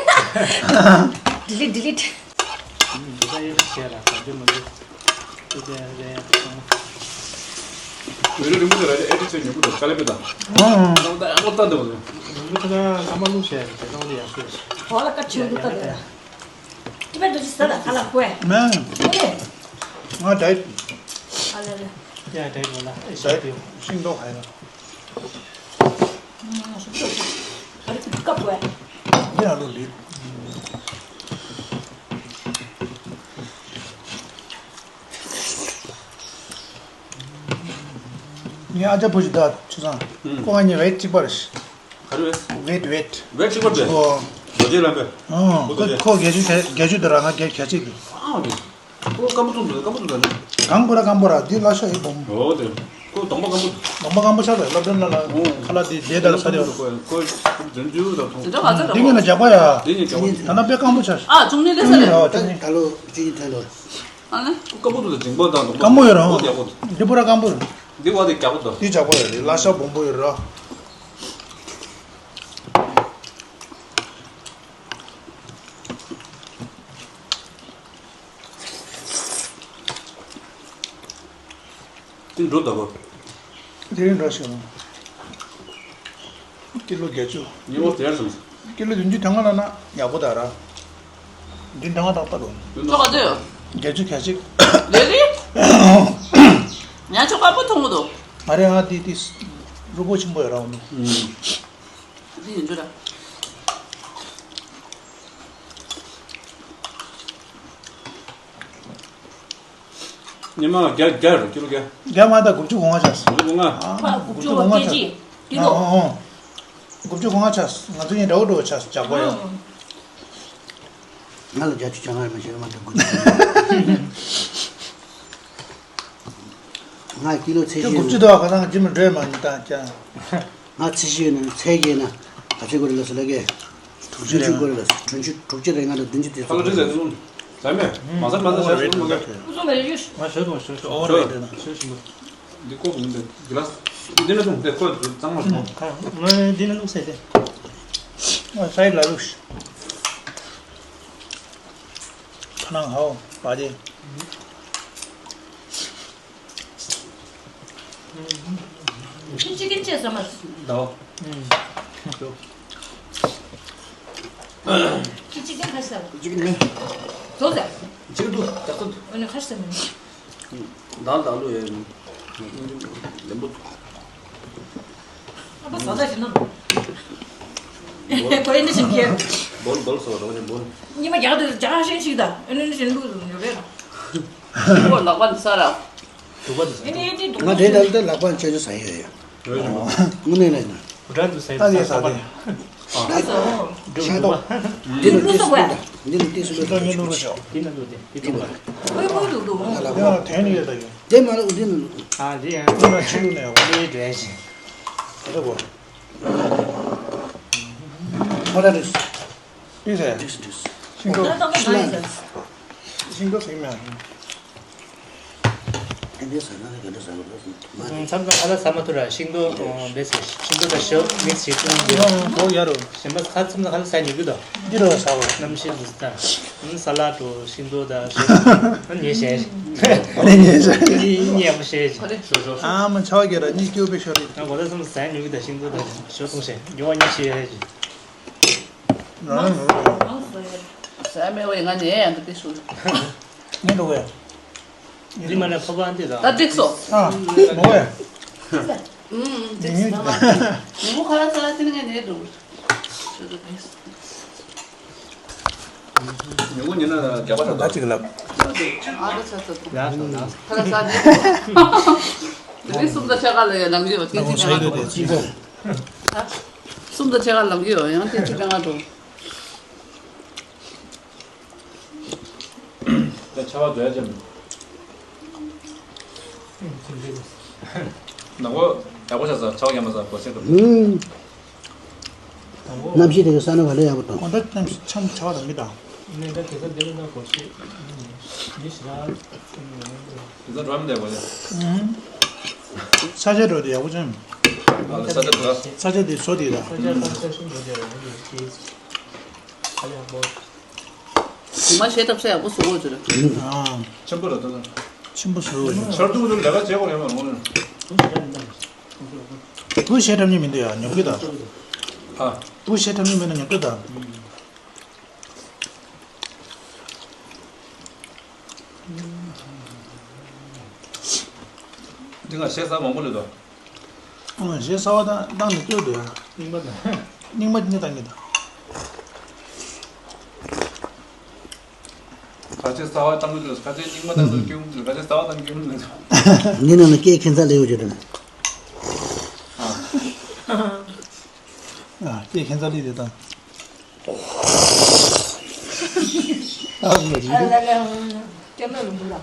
Delete delete། འདི་ད་ཡེ་བྱས་ལ་ད་འཇོ་མ་འཇོ། དེ་དེ་རེད་ཡ། བི་རེག་རིང་པོ་དེ་ར་ཨེ་ཏི་ཚེ་ཉོ་གུ་དང་དཀའ་ལས་པེ་དང་། ཨང་། ད་ཡག་པོ་ལྟ་འདུག་རིང་པོ་ད་ལྟ་མ་ལུག་བྱས་རེད་དེ་ནང་ལ་ཡག་ཤོས་རེད། གོ་ལ་ཀ་ཆེན་པོ་ལྟ་དེ་ར། ཅི་པའི་འདུ་ཤི་ཟ་ལ་ཁ་ལག་ཁོས། མེ། ཁོས། ང་ཌའེ་ཊི། ཨ་ལེ་ལེ། ཡ་ཌའེ་ཊི་ལ། ཌའེ་ཊི་ཤིང་ཏོག་ཧ་ཡ། ང་ཤིང་ཏོག་ཧ་རི་ཀ་ཁོས། ཡ་ལོ་ལི། ངའི་ཨ་ཅག་བུ་ཞིག་ད་ཆུ་ཚང་། ཁོ་ང་གཉིས་ཝེཊ་གཅིག་པ་རེད། ག་རེ་རེད། ཝེཊ་ཝེཊ། ཝེཊ་གཅིག་པ་རེད། ཨོ། རྡོ་རྗེ་ལམ་པས། ཨོ། ཁོ་ཁོ་བརྒྱད་ཅུ་བརྒྱད་ཅུ་དེ་ར་ང་བརྒྱད་གྱ་གཅིག་གི། ཨ་ཨོ་དེ། ཁོ་སྐམ་པོ་བཙུགས་འདུག་སྐམ་པོ་བཙུགས་འདུག་ནི། གང་ཁོ་ར་སྐམ་པོ་ར་འདི་བླ་ཤ་ཡི་སྦོམ། ཨོ་དེ། ཁོ་གདོང་པ་སྐམ་པོ་འདུག་གདོང་པ་སྐམ་པོ་ཆགས་པས་སློབ་གྲྭ་ནང་ལ་ཁ་ལག་འདི་བསྡད་དར་ས་རེད། ཁོ་ཁོ་འཛིན་རྒྱུ་དང་མཐོང་། འཛིན་གྲྭ་ག་ཚོད་འདི་ངས་རེད། ལ་ཇག་པ་ཡ། འདི་ངས་ཇག་པ། ད་ལྟ་དཔེ་སྐམ་པོ་ཆགས། ཨ་བཅུ་གཉིས་སླེབས་ས་རེད། བཅུ་གཉིས་རེད་བ། བཅུ་གཉིས། ད་ལོ་བཅུ་གཉིས་ཐོན་འདུག་ཨ་ནི། སྐམ་པོ་འདུག་ད་འཇིང་པོ་དང་སྐམ་པོ་ཡོད་རང་། འོ་དེ་ཡག་པོ་འདུག་འདི་པོ་ར་སྐམ་པོ་རེད། འདི་བ་དེ་རྒྱག་པོ་འདུག་འདི་རྒྱག་པོ་ཡོད་རེད། བླ་ཤ་སྦོམ་པོ་ཡོད་ར། འདི་འགྲོ་ད་གོ། འདི་རིང་འགྲོ་ཞིག་ལ། ཀི་ལོ་བརྒྱད་ཅུ། ཉིན་མོ་དེར་སོང་། ཀི་ལོ་བདུན་ཅུ་དོན་ལྔ་ལ་ན་ཡག་པོ་ད་ར། བདུན་དོན་ལྔ་ཏག་ཏག་རུང་། ཅོག་ག་ཚོད་ཡོད། བརྒྱད་ཅུ་གྱ་གཅིག་ལེ་ལི། ཉ་ཆོ་དཀར་པོ་མཐོང་གི་འདུག་ང་རེ་ང་དེ་དེ་རུ་པོ་ཆེན་པོ་ཡོད་ར་འོ་ནི། ཨུམ། དེ་ཡིན་རྒྱུ་ར། ཉི་མ་བརྒྱ་བརྒྱ་རུ་ཀི་ལོ་བརྒྱ། བརྒྱ་མ་ད་དགུ་བཅུ་གོ་ལྔ་ཆགས། དགུ་བཅུ་གོ་ལྔ། ཨ་དགུ་བཅུ་གོ་ལྔ་ཆགས། ཀི་ལོ། ཨ་ཨ། དགུ་བཅུ་གོ་ལྔ་ཆགས། ང་ཚོ་གཉིས་འདྲ་བོ་འདྲ་བོ་ཆགས་ཇག་པ་ཡོད། ང་ལ་བརྒྱད་ཅུ་གྱ་ལྔ་རེ་མ་ཤེས་མ་གཏོགས་དགུ་བཅུ། ང་ཀི་ལོ་ཚད་གཞི་དགུ་བཅུ་དོ་ཁ་སང་ཇི་མི་འགྲོས་མ་ནི་ད་ཀྱང་། ང་ཚད་གཞི་ཡོད་ན་ཚད་གཞི་ཡོད་ན་ག་ཚད་དགོས་རེད་ལ་སོ་ལ་གས། དྲུག་ཅུ་རེད། དྲུག་ཅུ་དགོས་རེད་ལ་སོ། དྲུག་ཅུ་དྲུག་ཅུ་རེད། ང་ལ་བདུན་ཅུ་དེ་ཚོ། ཁ་ལོ་ཁྲི་ཟེར་ཚུལ། ཟ་མེད་མ་ཟ་མ་ཟ་ཟ་ཞུ་མ་གས། ཀུ་ཚོ་མེ་ཡུ། ང་ཞོལ་དུ་ཞོལ་ཞོལ། ཨོ་རེད་དེ་ན་ཞོལ་ཞིམ་པོ། འདི་ཁོ་གུང་དེ་གི་ལ་སོ། འདི་ནས་འཐུང་དེ་ཁོ་གཙང་མ་ཞིམ་པོ། ཁ་ང་འདི་ནས་འཐུང་ཟེར་ཏེ། ང་ས་ཡི་ལ་ལུགས། ཁ་ནང་ཧའོ་བ་དེ། ཁྱིམ་ཆུ་ཁྱིམ་ཆས་ཟ་མ། ཟླ་བ། ཨུམ། ཞོ། ཅི་གཅིག་ཀྱང་ཁ་ཤས་ཟ། གཅིག་ནི། བཟོ་ཟ། གཅིག་འདུག་ཏག་ཏག་འདུག་ཨ་ནི་ཁ་ཤས་ཟ་མི་འདུག་དང་དང་ལོ་ཡོད། ལེམ་པོ་འདུག་ཨ་ཕ་ཟ་ཟ་ཞིག་ན། ཁོ་ཨེ་འདྲ་ཞིག་ཁྱེར། བོལ་བོལ་སོ་རོ་ནི་བོལ། ཉི་མ་རྒྱག་དུས་རྒྱག་ཤེས་ཞིག་ད་ཨེ་འདྲ་ཞིག་འདུག་ཡོད་རེད། ཁོ་ལག་པ་ནི་ས་ར། དུ་བ་དུ་ས། ཨེ་ནི་ཨེ་འདྲ་འདུག་ང་དེ་ལྟར་དུ་ལག་པ་ཆེ་ཆེ་ཟ་ཡོད་ཡ། དངོས་གནས་ལ་ཡིན་ན། བུ་ཏྲ་དུ་ས་ད་ནས་ས་ས་ས་དེ། ཨ་ས། ཤིང་ཏོག་འདི་ནི་ཏི་སུ་ལ་འདི་ནི་ཏི་སུ་ལ་ཤིང་ཏོག་ཉིན་ལུག་རེད་ཤོག་འདི་ན་ལུག་དེ་འདི་ལུག་པ། ཧོས་ཧོས་ལུག་འདུག་ང་ལ་དེ་ཡང་དོན་ཡོད་ད་ཡོད། དེ་མ་ལུག་འདི་ནི་ལུག་ཨ་འདི་ཡང་ལུག་ན་ཆུ་ལུག་ན་ཡོད་པ་འདི་འདྲ་ཞིང་། ད་ལྟ་གོ། ཁོ་ད་རེད། འདི་རེད། འདི་སུ་འདི་སུ། ཤིང་ཏོག་ད་ལྟ་མ་ད་ཡིན་ད། ཤིང་ཏོག་ཟེར་མེད། ཨ་འདི་ཟ་ན་ག་འདྲ་ཟ་དགོས་རེད། མ་རེད། མཚམས་མཚམས་ཁ་ལག་ཟ་མ་ཐུབ་ར་ཤིང་ཏོག་བེ་སི་ཤིང་ཏོག་དང་ཞོ་མིག་སི་བྱེད་ཐུབ་ཀྱི་རེད། ཨོ་ཡ་རོ། གཞན་པ་ཁ་མཚམས་མཚམས་ཁ་ལག་ཟ་ཉོ་གི་འདུག་འདི་རོ་ཟ་བ། གནམ་གཤིས་འདི་ལྟར། ས་ལ་དུ་ཤིང་ཏོག་དང་ཞོ། ཨ་ཉེ་ཞེ། ཨ་ཉེ་ཞེ། ཉེ་ཉེ་ཡག་པོ་ཞེ། ཨ་མ་ཆ་བ་གེ་ར་གཉིས་སྐྱོ་པའི་ཤོ་རེད། ང་གོ་ད་མཚམས་ཟ་ཉོ་གི་ད་ཤིང་ཏོག་དང་ཞོ་འཐུང་ཞེ་ཉོ་བ་གཉིས་ཞེ། རང་རང་རང་། ཟ་མེད་པའི་ང་ནས་ཡང་དེ་སུ། ངས་འགྲོ་གི། འདི་མ་ནས་ཕོ་བ་འདི་དང་། ད་འགྲིག་སོ། ཨ། མོ་ཡ། ཨུམ། འགྲིག་སོ། ངོ་ཁ་ལག་ས་ལ་དེ་ནས་ངས་ནས་འགྲོ་གི། ཉོ་གི་ཉོ་ན་རྒྱག་པ་ད་ད་ཅིག་ལབ། ཨ་ད་ཚ་ཚ་ཚ། ཡ་སོ་ན། ཁ་ལག་ས་ནས། དེ་ནས་གསུམ་དང་ཕྱེད་ཀ་ལ་ཡ་ནང་རྒྱུ་བ་སྐད་ཆ་ང་ཚོ་ཡོད་དེ་ཅི་གོ། གསུམ་དང་ཕྱེད་ཀ་ལ་ཡོད་ཡང་སྐད་ཆ་ང་ཚོ། ད་ཆ་བ་བཟོ་ཡ་ཅམ། ནང་གོ་ཡག་པོ་བྱ་ས་ཆ་བ་ཡ་མ་ས་གོ་ཤེས་འགྲོ། ཨུམ། གནམ་གཤིས་དེ་ག་ས་ན་བ་ལས་ཡག་པོ་དང་། གོ་ད་གནམ་གཤིས་ཆམ་ཆ་བ་དང་མི་དང་། ནས་ད་དེ་ཚོ་འདི་ལ་ན་གོ་ཤེས། འདི་ཞིག་ལ། དེ་ཚོ་འགྲོ་མི་འདས་གོ་ཡ། ཨུམ། ས་ཆ་འགྲོ་དེ་ཡག་པོ་ཅམ། ཨ་ལ་ས་ཆ་འགྲོ། ས་ཆ་དེ་བཟོ་དེ་དང་། ས་ཆ་ས་ཆ་གསུམ་འགྲོ་དེ་ཡག་པོ་ཡོད་ཀྱི། ཨ་ལ་ཡག་པོ། གཞུག་མ་གཞས་འཁྲབ་ས་ཡག་པོ་བཟོ་དགོས་ཚོད་རེད། ཨ། ཆེན་པོ་རེད་ད། ཆེན་པོ་བཟོ་དགོས་ཚོད་རེད། ཆར་གདུགས་ཚོ་ལས་ཀ་བྱེད་དགོས་རེད་མ་རུང་། བུ་གཞས་འཁྲབ་མཁན་མི་འདུག་ཡ་ཉོབ་ཀྱི་ད། ཨ། བུ་གཞས་འཁྲབ་མཁན་མེད་ན་ཉོབ་ཀྱི་ད། འདི་ང་གཞས་ས་མང་པོ་ལས་དོ། ཨང་གཞས་གསར་པ་བཏང་བཏང་ནས་སྤྲོད་འདུག་ཡ། རྙིང་པ་དང་། རྙིང་པ་གཉིས་བཏང་གི་འདུག་ཁ་ཆེ་གསར་པ་བཏང་གི་འདུག་ཁ་ཆེ་རྙིང་པ་བཏང་གི་འདུག་སྐྱོན་གི་འདུག་ཁ་ཆེ་གསར་པ་བཏང་གི་འདུག་ངའི་ནང་ལ་སྐད་ཁྱད་མཚར་ལས་ཡོད་ཀྱི་རེད། ཨ། ཨ་སྐད་ཁྱད་མཚར་ལས་དེ་དང་། ཨ་ལ་ལ། སྐྱབས་ལ་ལུང་པ་ལ།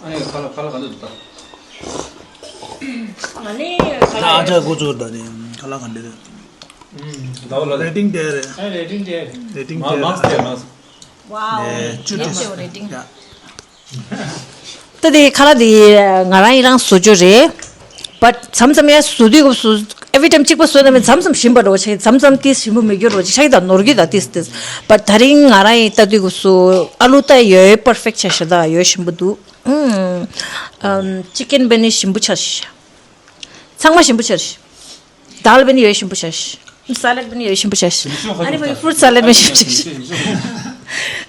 ཨ་ནི་ཁ་ལག་ཁ་ལག་ག་འདྲ་འདུག་ད། ཨ་ནི་ཁ་ལག་ཨ་ཅག་འགོ་བཙུགས་ད་ནི་ཁ་ལག་ག་འདྲ་རེད། ཟླ་བ་ལ་རེ་ཏིང་དེ་རེད། ཨ་རེ་ཏིང་དེ་རེད། རེ་ཏིང་དེ་མ་མ་རེད། སྟེ་མ། ཝའོ། ཨེ་བཅུ་དེ་ཡག་པོ་རེད་ཏིང་། ཡ། ད་དེ་ཁ་ལག་དེ་ང་རང་ཡི་རང་བཟོ་རྒྱུ་རེད། བཊ་མཚམས་མཚམས་ཡང་བཟོ་དུས་སྐབས་སུ་every time གཅིག་པ་བཟོས་ན་མི་མཚམས་མཚམས་ཞིམ་པ་འགྲོ་ཆེ་མཚམས་མཚམས་ཏིས་ཞིམ་པོ་མི་འགྱུར་རོ་ཅིག་ཆགས་ཀྱི་དང་ནོར་གྱི་དང་ཏིས་ཏིས། བཊ་ད་རིང་ང་རང་ཡི་ལྟ་དུས་སྐབས་སུ་ཨ་ལུ་ད་ཡོད་པར་ཕེག་ཆ་ཤ་ད་ཡོད་ཞིམ་པོ་འདུག་ཨུམ། ཨམ། ཅི་ཀན་བེ་ནི་ཞིམ་པོ་ཆ་ཤ། ཚང་མ་ཞིམ་པོ་ཆ་ཤ། དཱལ་བེ་ནི་ཡོད་ཞིམ་པོ་ཆ་ཤ། སཱ་ལེཌ་བེ་ནི་ཡོད་ཞིམ་པོ་ཆ་ཤ། ཨ་ནི་བེ་ནི་ཧྥུ་རུཊ་སཱ་ལེཌ་བེ་ནི་ཞིམ་པོ་ཆ་ཤ།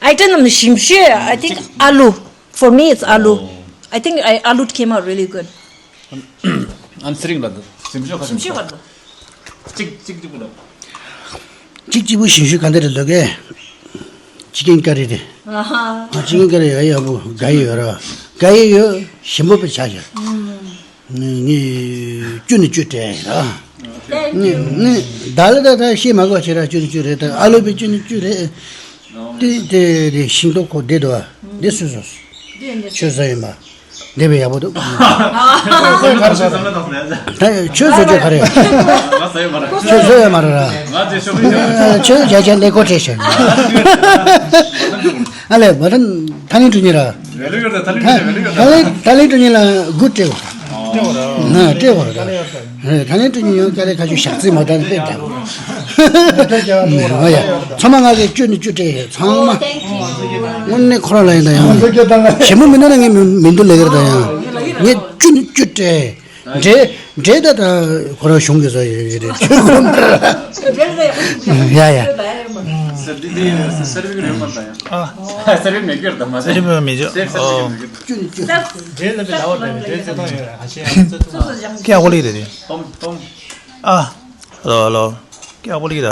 ཨའི་ཊེམ་རྣམས་ནི་ཞིམ་ཤོས། I think ཨ་ལུ། For me, it's ཨ་ལུ། Oh. I think I ཨ་ལུ་came out really good. ཨན་སི་རིང་ལ་འདུག་ཞིམ་ཤོས་ཁ་ཞིམ་ཤོས་ཁ་འདུག་གཅིག་གཅིག་གཅིག་པུ་འདུག་གཅིག་གཅིག་པུ་ཞིམ་ཤོས་ག་འདྲ་རེད་ལོ་གས། ཅི་ཀན་ཀ་རི་རེད། ཨ་ཧ། ཅི་ཀན་ཀ་རི་ཡ་ཡ་བུ་ག་ཡི་ཡོད་ར། ག་ཡི་ཡོད་ཞིམ་པོ་པའི་ཆ་ཤ། ངས་བཅུ་ནས་བཅུ་སྤྲད་ར། ངས་ངས་ད་ལ་ད་ད་ཤེས་མ་གོ་ཆེ་ར་བཅུ་ནས་བཅུ་རེད་ད་ཨ་ལོ་པའི་བཅུ་ནས་བཅུ་རེད། དེ་དེ་དེ་ཤིང་ཏོག་ཁོ་བདེ་འདུག་བདེ་སུ་སོ་ཆོས་ཟ་ཡིན་པ། འདི་བས་ཡག་པོ་འདུག་ད་ཆོས་བཟོ་ཆོས་ག་རེ། ཆོས་བཟོ་ཡོད་མ་རེད་ར། ཆོས་བྱ་བྱ་ལས་ཁོ་བྲལ་ཤག་ཨ་ལས་མ་རན་ཐ་ལིང་ཀྲུ་ཉི་ར། ཐ་ལིང་ཐ་ལིང་ཀྲུ་ཉི་ལ་དགུ་སྤྲད་གོ་ན་སྤྲད་གོ་ར། ཐ་ལིང་ཀྲུ་ཉི་ཡང་དཀའ་ལས་ཁ་ཤས་ཞག་རྩིས་མ་བཏང་སྤྲད་ཀྱང་། ང་ཡ་ཚང་མ་ང་གིས་བཅུ་ནས་བཅུ་སྤྲད་ཡོད་ཚང་མ། དངོས་གནས་ཁོ་རང་ལ་ཡིན་ད་ཡང་། ཞེ་མོ་མིན་ན་ན་ངས་མི་མི་འདུག་ལས་ཀར་ད་ཡང་། ངས་བཅུ་ནས་བཅུ་སྤྲད། འདྲེ། འདྲེ་ད་ད་ཁོ་རང་གཞུང་གི་བཟོ་ཡོད་ཀྱི་རེད། ཆོས་སྒོམ་ཡ་ཡ། སེར་བི་སེར་བི་རེད་མ་ད་ཡ། ཨ། སེར་བི་མེད་རྒྱུར་ད་མ་སེར་བི་མེད་རྒྱུར། སེར་བི་མེད་རྒྱུར། འདྲེ་ལ་བི་ལའོ་ད་འདྲེ་བརྩེ་དུང་ཡོད་ར་ཧ་ཤེ་ཡང་བརྩེ་དུང་ཀྱ་ཧོ་ལི་རེད་དེ། ཏོམ་ཏོམ། ཨ། ལོ་ལོ། ཀྱ་ཧོ་ལི་ད།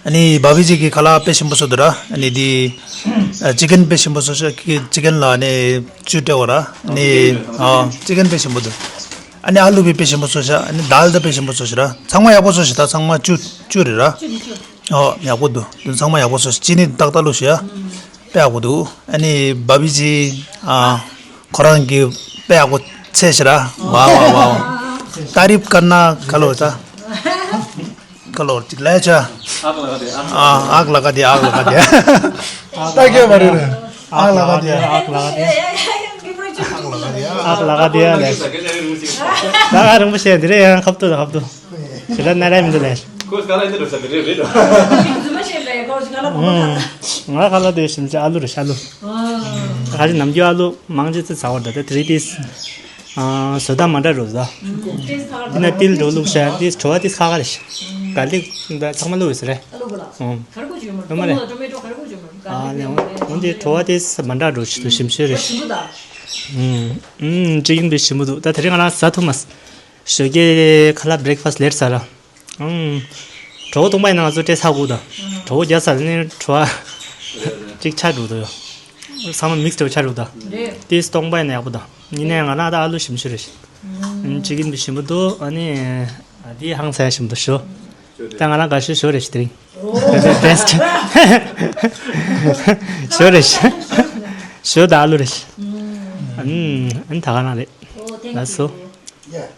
ཨ་ནི་བ་བི་ཇི་གི་ཁ་ལག་དཔེ་ཞིམ་པོ་བཟོ་འདུག་ར། ཨ་ནི་དེ་ཅི་ཀན་དཔེ་ཞིམ་པོ་བཟོ་ཤག་ཅི་ཀན་ལ་ཨ་ནི་བཅུད་སྤྲད་བ་ར། ཨ་ནི་ཨ་ཅི་ཀན་དཔེ་ཞིམ་པོ་འདུག་ཨ་ནི་ཨ་ལུ་བི་དཔེ་ཞིམ་པོ་བཟོ་ཤག་ཨ་ནི་དཱལ་ད་དཔེ་ཞིམ་པོ་བཟོ་ཤག་ར། ཚང་མ་ཡག་པོ་བཟོ་ཤག་ད་ཚང་མ་བཅུད་བཅུད་རེད་ར། ཨོ་ཡག་པོ་འདུག་འདི་ཚང་མ་ཡག་པོ་བཟོ་ཤག་ཅི་ནི་ཏག་ཏག་ལུ་ཤག་དཔེ་ཡག་པོ་འདུག་ཨ་ནི་བ་བི་ཇི་ཨ་ཁོ་རང་གི་དཔེ་ཡག་པོ་ཚད་ཤག་ར། ཝའོ་ཝའོ་ཝའོ། ཏ་རིབ་ཀར་ན་ཁ་ལོ་ད། ཁ་ལོ་ཅིག་ལས་ཆ། ཨག་ལ་ག་དེ་ཨག་ལ་ག་དེ། ད་སྐྱོ་བ་རེད། ཨག་ལ་ག་དེ་ཨག་ལ་ག་དེ། ཨག་ལ་ག་དེ་ལས། ད་ག་རིང་པོ་བཤད་འདི་རེད་ཡང་ཁབ་ཏུ་དང་ཁབ་ཏུ། ཞེ་ལ་ན་ར་མི་འདུག་ལས། ཁོས་ག་ལ་འདི་འགྲོ་ས་གི་རེད་རེད། ང་ཁ་ལ་དེ་ཞིམ་ཅི་ཨ་ལུ་རེད་ཤ་ལུ། ཁ་ཅིག་ནམ་རྒྱུན་ཨ་ལུ་མང་ཅི་ཙི་ཚ་བར་ད་དེ་དེ་རིང་དེ། ཨ། བཟོ་ལྟ་མ་འདྲ་རུ་ཟ། དེ་ན་ཏིལ་འགྲོ་ལུགས་ཤ་དེ་བྲོ་བ་དེ་ཁ་ཁ་རེད་ཤ། ག་ལེ་ད་ཚང་མ་ལུ་ཟེར་རེད། ཨོ། ཨོ་མ་རེད། ཨ་ནི་འོན་ཏེ་བྲོ་བ་དེ་མ་འདྲ་འགྲོ་ཆེད་དུ་ཞིམ་ཤོས་རེད། ཨུམ། ཅི་ཡིན་པའི་ཞིམ་པོ་འདུག་ད་དེ་རིང་ང་རང་ཟ་ཐུབ་མ་སོང་། ཞོགས་ཀས་ཁ་ལག་བྷི་རེག་ཕ་སི་ལེ་ཊི་ཟ་ར། ཨུམ། གྲོགས་སྟོང་པ་ཡིན་ན་ང་ཚོ་སྤྲད་ཚར་དགོས་ད། གྲོགས་རྒྱག་ཚར་ནས་བྲོ་བ་གཅིག་ཆགས་འགྲོ་འདུག་ཡོ། ཚང་མ་མིག་སི་འདྲ་བོ་ཆགས་འགྲོ་ད། དེ་སྟོང་པ་ཡིན་ན་ཡག་པོ་ད། ཡིན་ནའི་ང་རང་ད་ཨ་ལུ་ཞིམ་ཤོས་རེད། ཅི་ཡིན་པའི་ཞིམ་པོ་འདུག་ཨ་ནི། ཨ་དེ་ཧང་སང་ཞིམ་འདུག་ཞོ། ད་ང་རང་དགའ་ཤོས་ཞོ་རེད་ཤི་དེ་རིང་། ཞོ་རེད་ཤི། ཞོ་ད་ཨ་ལུ་རེད་ཤི། ཨ་ནི་ཨ་ནི་ད་ག་རང་རེད། ལགས་སོ།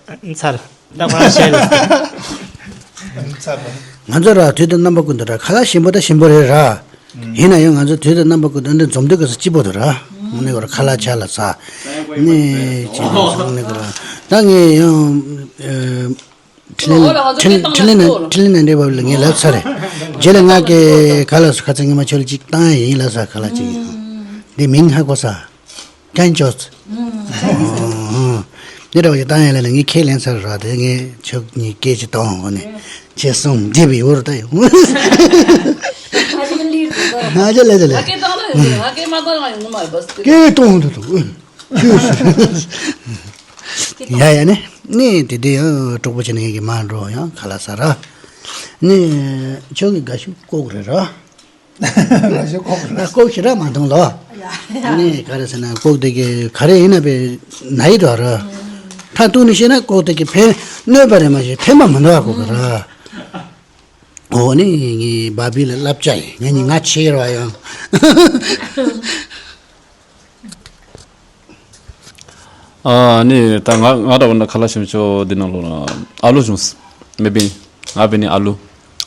ཨ་ནི་ཚར། ད་ཁོ་རང་བཤད་ལ། ང་ཚོ་ར་དུས་དང་རྣམ་པ་ཀུན་ཏུ་ར་ཁ་ལག་ཞིམ་པོ་དང་ཞིམ་པོ་རེད་ར། ཡིན་ན་ཡང་ང་ཚོ་དུས་དང་རྣམ་པ་ཀུན་ཏུ་འདི་འཛོམས་དུས་སྐབས་སུ་སྐྱིད་པོ་འདུག་ར། ངས་ཁ་ལག་ཆ་ལ་ཟ། ནས་ཅི་ནས་ཅི་ནས་ཀུ་ར། ད་ངས་ཡང་། འཕྲིན་ལས་འཕྲིན་ལས་འཕྲིན་ལས་ནས་འཕྲིན་ལས་ནས་འདྲེས་པ་ལ་ངས་ལབ་ཚར་རེད། རྗེས་ལ་ང་གི་ག་ལ་སོ་ཁ་ཚ་ངས་མ་ཆོད་ལ་ཅིག་བཏང་ཡ་ཡིན་ལབ་ས་ག་ལ་ཅིག་ཡིན། འདི་མིང་ཧ་གོ་ས། ཀན་ཅོས། འདི་འདྲ་བ་ཅིག་བཏང་ཡ་ལ་ལ་ངས་ཁས་ལེན་ཚར་ར་དེ་ངས་ཆོག་ཉིད་སྐད་ཅིག་བཏང་འོང་ནས་ཆེ་སོང་འདི་བི་འོར་ད་ཡོང་། ང་ཅག་ལ་ཅག་ལ་སྐད་གཏོང་འདུག་འདུག་ཡ་ཡ་ནི་ནི་དེ་དེ་ཡང་གྲོགས་པོ་བྱས་ནས་ངེད་ཀྱི་མ་འགྲོ་ཡང་ཁ་ལག་ཟ་ར། ནི་ཁྱོད་ཀྱི་དགའ་ཤོས་ལྐོག་རེད་ར། དགའ་ཤོས་ལྐོག་རེད། ལྐོག་ཞེ་དྲག་མ་མཐོང་ལོ། ནི་ག་རེ་ཟེར་ན་ལྐོག་དེ་གི་ག་རེ་ཡིན་ན་པའི་ན་ཡི་འགྲོ་ར། མཐའ་གཏུགས་ནས་བཤད་ན་ལྐོག་དེ་གི་ཕན་གནོད་པ་རེད་མ་གཞི་ཕན་པ་མི་འདུག་ལྐོག་གི་ར། འོ་ནི་ངའི་བ་བི་ལ་བསླབ་བྱ་ཡིན་ང་ནི་ང་ཆེ་ར་ཡང་། ཨ་ནི་ད་ང་ང་འདྲ་བོ་ན་ཁ་ལག་ཞིམ་ཤོས་འདི་ནང་ལོགས་ལ་ཨ་ལུ་བྱུང་སོང་། མེ་བི་ང་བི་ནི་ཨ་ལུ།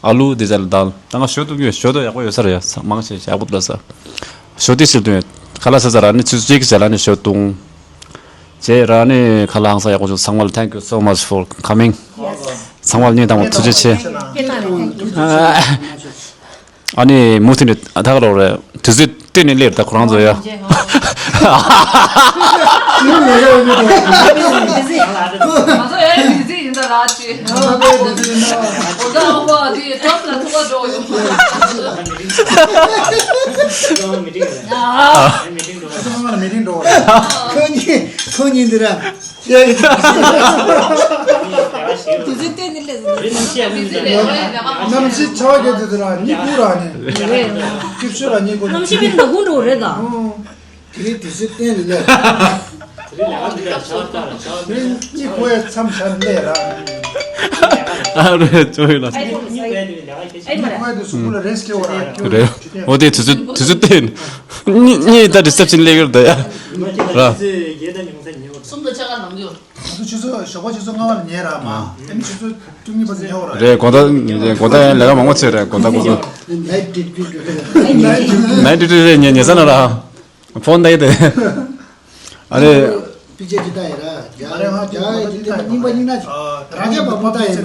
ཨ་ལུ་འདི་ཟ་ལ་དཱལ། ད་ང་ཞོ་བཏུང་གི་ཡོད། ཞོ་དང་ཡག་པོ་ཡོད་ས་རེད་ཡ། མང་ཆེ་ཡག་པོ་འདུག་ས། ཞོ་ཏི་སིལ་བཏུང་ཡོད། ཁ་ལག་ཟ་ཟ་ར་ནི་ཆུ་ཚོད་གཅིག་གི་ཟ་ལ་ནི་ཞོ་བཏུང་། བྱས་ར་ནི་ཁ་ལག་ཧང་སང་ཡག་པོ་བྱུང་། ཚང་མ་ལ་thank you so much for coming། ཚང་མ་ལ་སྙིང་ཐག་པ་ཐུགས་རྗེ་ཆེ། ཨ་ནི་མུ་མཐུད་ནས་ད་ག་རང་རེད། དུས་ཚོད་གཏན་ནས་སླེབས་ད་ཁོ་རང་ཚོ་ཡ། མི་ཏིང་འགྲོ་བ་རེད། ཁོ་གཉིས་ཁོ་གཉིས་འདི་ར། དུས་ཚོད་གཏན་ནས་སླེབས་ཟིན། གནམ་གཤིས་ཆར་པ་བརྒྱབ་དུས་དེ་ལ་གཉིད་ཁུག་ར་ནི། སྐྱིད་ཤོས་ལ་གཉིད་ཁུག་གནམ་གཤིས་པའི་ནག་ཁུང་འགྲོ་རེད་ད། དེ་རིང་དུས་ཚོད་གཏན་ནས་སླེབས། དེ་རིང་ལས་ཀ་འདི་འདྲ་ཆར་པ་ལྟར་ཆར་པ་འདི། གཉིད་ཁུག་ཡས་མཚམས་བཞག་སླེབས་ར། ཨ་རེ་ཅོ་ཡོད་ལ། གཉིད་ཁུག་ཡས་དུས་གཟུགས་པོ་ལ་རེ་སི་ཊི་སྤྲད་དགོས་ར། རེད། འོ་དེ་དུས་ཚོད་དུས་ཚོད་གཏན། གཉིད་གཉིད་ད་རི་སེབ་ཤན་སླེབས་ཡོད་ར་ད་ཡ། ར། གསུམ་དང་ཕྱེད་ཀ་ནང་དུ། ང་ཚོ་ཆུ་ཚོད་ཞོགས་པ་ཆུ་ཚོད་ལྔ་པ་ལ་ཉལ་ར་མ། ཨ་ནི་ཆུ་ཚོད་བཅུ་གཉིས་པ་ལ་ཉལ་བ་ར། རེད། དགོང་དག་དགོང་དག་ཡང་ལས་ཀ་མང་པོ་བྱས་རེད། དགོང་དག་དགོང་དག་ནའིཊ་ཌིའུ་ཊི། ནའིཊ་ཌིའུ་ཊི་རེད། ཉལ་ཉལ་ས་ན་ར། ཕོན་ད་ཡི་དེ། ཨ་རེ། པི་ཅེ་ཅི་ད་ཡི་ར། རྒྱ་རྒྱ་ཡི་དེ་རྙིང་པ་རྙིང་ན་ཆུ། རང་རྒྱ་པ་པོ་ད་ཡི་ར།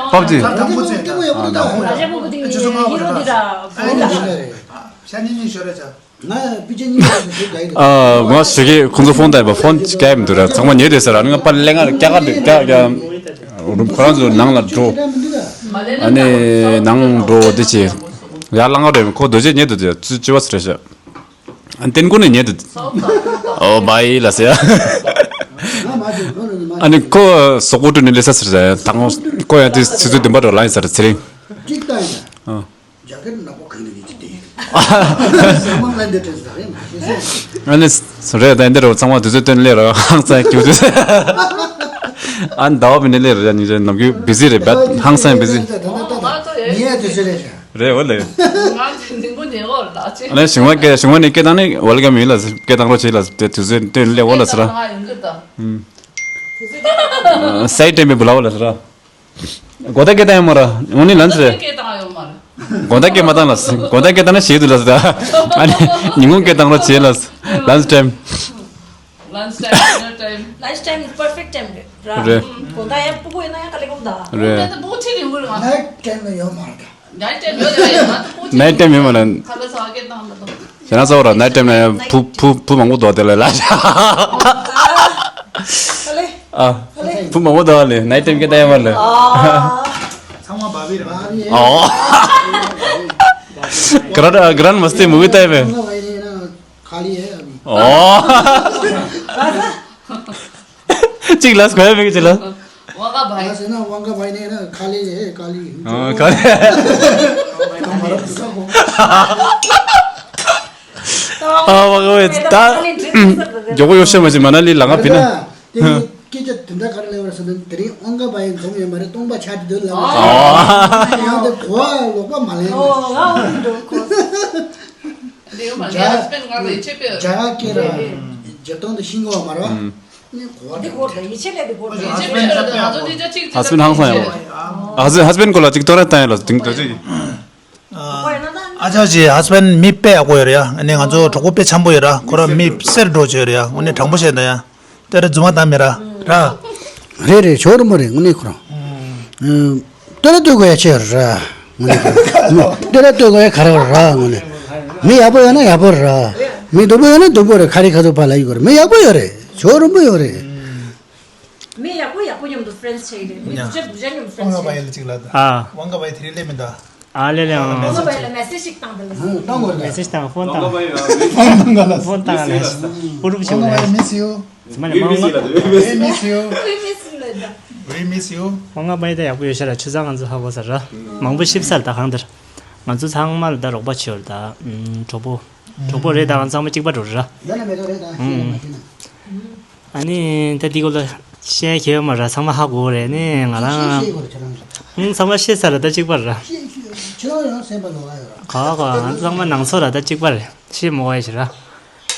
པབ་ཇི། རང་རྒྱ་པ་པོ་སྐྱེ་བོ་ཡག་པོ་ད། རང་རྒྱ་པ་པོ་དེ་ཆུ་ཚོད་ལྔ་པ་ཧི་རོ་དེ་ར། ཨ་ནི་ཉལ་རེད། ཤ་ཉེ་ཉེ་ཞོར་ར་ཆ། ང་པི་ཅེ་གཉིས་ཀ་ཞིག་ཞིག་ག་ཡིན། ཨ། ང་ཞོགས་ཀས་ཁོང་ཚོ་ཕོན་བཏང་ཡོད་པ། ཕོན་ག་ཡིན་འདུག་ར། ཚང་མ་ཉལ་བསྡད་ས་ར། ང་པར་ལེན་ག་ར་རྒྱག་ག་འདུག་རྒྱག་རྒྱག་ཁོ་རང་ཚོ་ནང་ལ་འགྲོ། ཨ་ནི་ནང་འགྲོ་དེ་ཆེ། ཡར་ལངས་ག་རེད། ཁོ་རྡོ་རྗེ་ཉལ་འདུག་དེ་ཅི་བ་ཟེར་ཤག་ཨ་ནི་ཏན་ཀུན་ནས་ཉལ་འདུག་ཨོ་བའི་ལ་ཟེར། ཨ་ནི་ཁོ་སོག་པོ་ཏུ་ནས་ལས་ས་ཟེར་ཟེར། དང་ཁོ་ཡང་དེ་ཆུ་ཚོད་བདུན་པ་འགྲོ་ལ་ཡིན་ཟེར་ཚེ་རིང་། ཨ། རྒྱ་གར་ནག་པོ་གང་ལ་ཡིན་གྱི་དེ་ཡིན། ཟ་མ་ལ་འདི་དྲན་ཟ་རེད་མ་ཤེས་སོང་། ཨ་ནི་རེད་ད། འདི་རུ་ཚང་མ་དུས་ཚོད་བཏོན་ལེ་ར་ཧང་སང་ཁྱུ་དུས། ཨ་ནི་ཟླ་བ་མི་ནི་ལེ་ར་ཡ་ཉིན་ནམ་རྒྱུན་བི་ཟི་རེད་བད་ཧང་སང་བི་ཟི། ཉེ་དུས་ཚོད་རེད་ཤག་རེད་འོ་ལེ། ང་ཚོ་འཛིང་པོ་ཉེ་འོ་ལ་ཅི། ཨ་ནི་ཞུང་མ་སྐད་ཞུང་མ་ནི་སྐད་བཏང་ནི་ཝེལ་ཀམ་ཡིན་ལ་སྐད་བཏང་རོགས་བྱེད་ལ་དེ་དུས་ཚོད་བཏོན་ལེ་འོ་ལ་ཟེར་ར། ང་ཡོང་གི་ད། སའི་ཊེམ་མི་བུ་ལ་འོ་ལ་ཟེར་ར། དགོང་དག་སྐད་བཏང་ཡོད་མ་རེད། འོ་ནི་ལན་ཟེར། སྐད་བཏང་ཡོད་མ་རེད། དགོང་དག་སྐད་མ་བཏང་ལ། དགོང་དག་སྐད་བཏང་ན་ཞེད་དུ་ལ་ཟེར། ཨ་ནི་ཉིན་གུང་སྐད་བཏང་རོགས་བྱེད་ལ། ལན་ཊེམ། Lunch time, dinner time. Lunch time is perfect time རེད་ར། རེད། དགོང་དག་ཡང་སྤུ་གུ་ཡིན་ན་ཡང་དཀའ་ལས་ཁག་པོ་ད། རེད། དེ་ད་སྤུ་གུ་ཁྲིད་ཡོང་གི་རེད་ང་། ནའིཊ་ཊེམ་ལ་ཡོད་མ་རེད་ད། ནའིཊ་ཊེམ་ཡོད་རེད་ང་ད་སྤུ་གུ་ཁྲིད། ནའིཊ་ཊེམ་ཡོད་མ་རེད། ཁ་ལག་ཟ་བ་སྐད་བཏང་ད་དང་། ཞེ་ན་ཚ་བ་ར་ནའིཊ་ཊེམ་ན་ཡང་བུ་བུ་བུ་མང་པོ་འདུག་དེ་ལ་ལ། ཨ། བུ་མང་པོ་འདུག་ལེ་ནའིཊ་ཊེམ་སྐད་བཏང་ཡོད་མ་རེད། ཚང་མ་བ་བི་རེད། ཨོ། ག་ར་ག་ར་མ་སྟེ་མུ་གི་ཏའི་བེ། ཁ་ལི་ཡེ་ཨ་མི། ཨོ། གཅིག་ལ་སྐོ་ཡ་མི་གཅིག་ལ། ཝང་ག་བའི། ང་ཟེར་ན་ཝང་ག་བའི་ནས་ན་ཁ་ལི་ཡེ་ཁ་ལི། ཨོ་ཁ་ལི། ཨ་ཝང་ག་བའི་ད། མགྱོགས་པོ་ཡོ་ཤེ་མ་ཅི་མ་ན་ལི་ལ་ང་བི་ན། དེ་ནི་སྐད་ཆ་དེ་འདྲ་ག་རེ་ལབ་པ་རེད་ཟེར་ན་དེ་རིང་ཝང་ག་བའི་འཛོམས་ཡོད་མ་རེད་སྟོང་པ་ཆགས་ཏེ་སྡོད་ལབ་པ་རེད། ཡང་དེ་གོ་བ་ལོག་པ་མ་ལེན་ཨོ་ང་འོ་འགྲོ་ཁོ། འདི་ཡོད་མ་རེད། ཧ་སི་བེན་ང་ལ་ཡིད་ཆེས་སྤེལ་ཡོད་རེད། རྒྱ་གར་སྐད་ར་རྒྱ་སྟོང་དུ་ཤེས་གོ་བ་མ་རེད་བ། ནི་གོ་བ་འདི་གོ་རེད་ཡིད་ཆེས་མེད་འདི་གོ་རེད། ཡིད་ཆེས་མེད་རེད་ང་ཚོ་འདི་ཅག་གཅིག་ཧ་སི་བེན་ཧང་སང་ཡོད། ཧ་སི་བེན་ཧ་སི་བེན་སྐོར་ལ་ཅིག་ཐོ་རེ་བཏང་ཡ་ལ་དེང་དོ་ཅིག་ཨ་ཅག་ཅིག་ཧ་སི་བེན་མི་དཔེ་ཡག་པོ་ཡོད་རེད་ཡ། ཨ་ནི་ང་ཚོ་གྲོགས་པོ་དཔེ་འཆམ་པོ་ཡོད་ར། ཁོ་ར་མི་གསེར་འགྲོ་བྱོས་རེད་ཡ། ཨ་ནི་དྲང་པོ་བཤད་ད་ཡ། ཏེ་རེ་རྫུན་མ་བཏང་མེད་ར་ར། རེད་རེད་ཇོ་རུ་མོ་རེད་དངོས་གནས་ཁོ་རང་། ཨུམ། ལྟོས་ར་ལྟོས་དགོས་ཡ་ཆེ་ར་དངོས་གནས་ཁོ་རང་། ལྟོས་ར་ལྟོས་དགོས་ཡ་ག་རེ་ར་དངོས་གནས། མི་ཡག་པོ་ཡོད་ན་ཡག་པོ་ར། མི་སྡུག་པོ་ཡོད་ན་སྡུག་པོ་རེད། ཁ་རི་ཁ་ཐུག་ཕར་ལ་ཡི་གོ་རེད། མི་ཡག་པོ་ཡོད་རེད་ཇོ་རུ་མོ་ཡོད་རེད། མི་ཡག་པོ་ཡག་པོ་མཉམ་དུ་ཕྲེན་སི་ཆགས་ཀྱི་རེད། མི་སྡུག་ཅག་སྡུག་ཅག་མཉམ་དུ་ཕྲེན་སི་ཆགས་ཀྱི་རེད། ཝང་ག་བའི་ལ་ཅིག་ལ་ད། ཨ། ཝང་ག་བའི་དེ་རིང་སླེབས་མིན་ད། ཨ་ལེ་ལེ་ཨང་། ཝང་ག་བའི་ལ་མེ་སེ་ཇི་ཞིག་བཏང་ད་ལ། ཧུང་བཏང་དགོས་རེད། མེ་སེ་ཇི་བཏང་ཕོན་བཏང་། ཕོན་བཏང་ལ་ཕུ་རུབ་བྱུང་ཝང་ག་བའི་མི་སི་ཡུ། ཟི་མ་ནི་མང་མ། We miss you. We miss you. ཝང་ག་བའི་ད་ཡག་པོ་ཡོད་ཤག་ར། ཆུ་ཚང་ང་ཚོ་ཧ་གོ་ས་ར། མང་པོ་ཤིབ་ས་ལ་ད་གང་ལྟར། ང་ཚོ་ཚང་མ་ལ་ད་རོགས་པ་བྱེད་ཡོད་ར་ད། གྲོགས་པོ། གྲོགས་པོ་རེད་ད། ང་ཚང་མ་གཅིག་པ་འགྲོ་ར། ཡོད་ན་མེད་དོ་རེད་ད་ཤེས་ཡོད་མ་ཤེས་ན། ཨ་ནི་ད་འདི་སྐོར་ལ་བཤད་ཁྱེད་ཡོད་མ་ར། ཚང་མ་ཧ་གོ་རེད་ནི་ང་རང་། ཤེས་ཤེས་གོ་རེད་ཁྱེད་རང་། ཚང་མ་ཤེས་ས་ར་ད་གཅིག་པ་ར། ཤེས་ཤེས་ཁྱེད་རང་ཡང་སེམས་པ་ལོག་ཡ་ཡོད་ར། ག་ག་ང་ཚང་མ་ནང་ཚོ་ར་ད་གཅིག་པ་རེད། ཤེས་མོ་བ་ཡ་ཞིག་ར།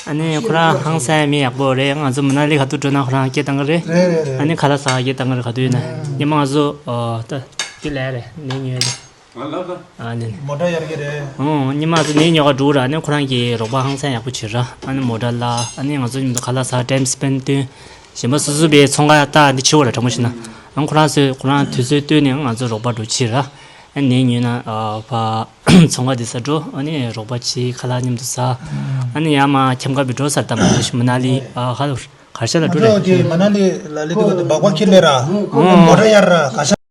ཨ་ནི་ཁོ་རང་ཧང་སང་མི་ཡག་པོ་རེད། ང་ཚོ་མ་ན་ལི་ཁ་ཐུག་འགྲོ་ན་ཁོ་རང་སྐད་བཏང་གི་རེད། རེད་རེད་རེད། ཨ་ནི་ཁ་ལག་ཟ་སྐད་བཏང་གི་རེད། ག་དུས་ཡིན་ན་ཉི་མ་ང་ཚོ་ཨོ་ད་དེ་ལས་རེད་ནི་ཉོས་རེད། ང་ལབ་ད། ཨ་ནི་ནི། མོ་ཊ་གཡར་གི་རེད། ཨོ་ཉི་མ་ང་ཚོ་ནི་ཉོ་ག་འགྲོ་ར། ཨ་ནི་ཁོ་རང་གིས་རོགས་པ་ཧང་སང་ཡག་པོ་བྱེད་ར། ཨ་ནི་མོ་ཊ་ལ་ཨ་ནི་ང་ཚོ་མཉམ་དུ་ཁ་ལག་ཟ་ཊེམ་སི་པེན་ཌ་བཏོན། གཞན་པ་སོ་སོ་པའི་ཚོང་ཁང་ཡ་ལྟ་འདི་ཆེ་བོ་ར་དྲང་པོ་བཤད་ན། ཨ་ཁོ་རང་ཚོས་ཁོ་རང་དུས་ཚོད་བཏོན་ནས་ང་ཚོ་རོགས་པ་འགྲོ་བྱེད་ར། ཨ་ནི་ཉོས་ན་ཨ་ཕ། ཚོང་ཁང་དེ་ས་འགྲོ། ཨ་ནི་རོགས་པ་བྱེད། ཁ་ལག་མཉམ་དུ་ཟ། ཨ་ནི་ཡར་མར་ཁྱམས་ཁ་བི་འགྲོ་ས་ད་མ་གཏོགས་མ་ན་ལི་ཨ་ཧ་གར་ཤ་ལ་འགྲོ་རེད། ང་ཚོ་དེ་མ་ན་ལི་ལ་ལི་དེ་ག་དེ་སྦག་སྦག་ཁྱེར་ལེ་ར། མོ་ཊ་གཡར་ར་ག་ཤ།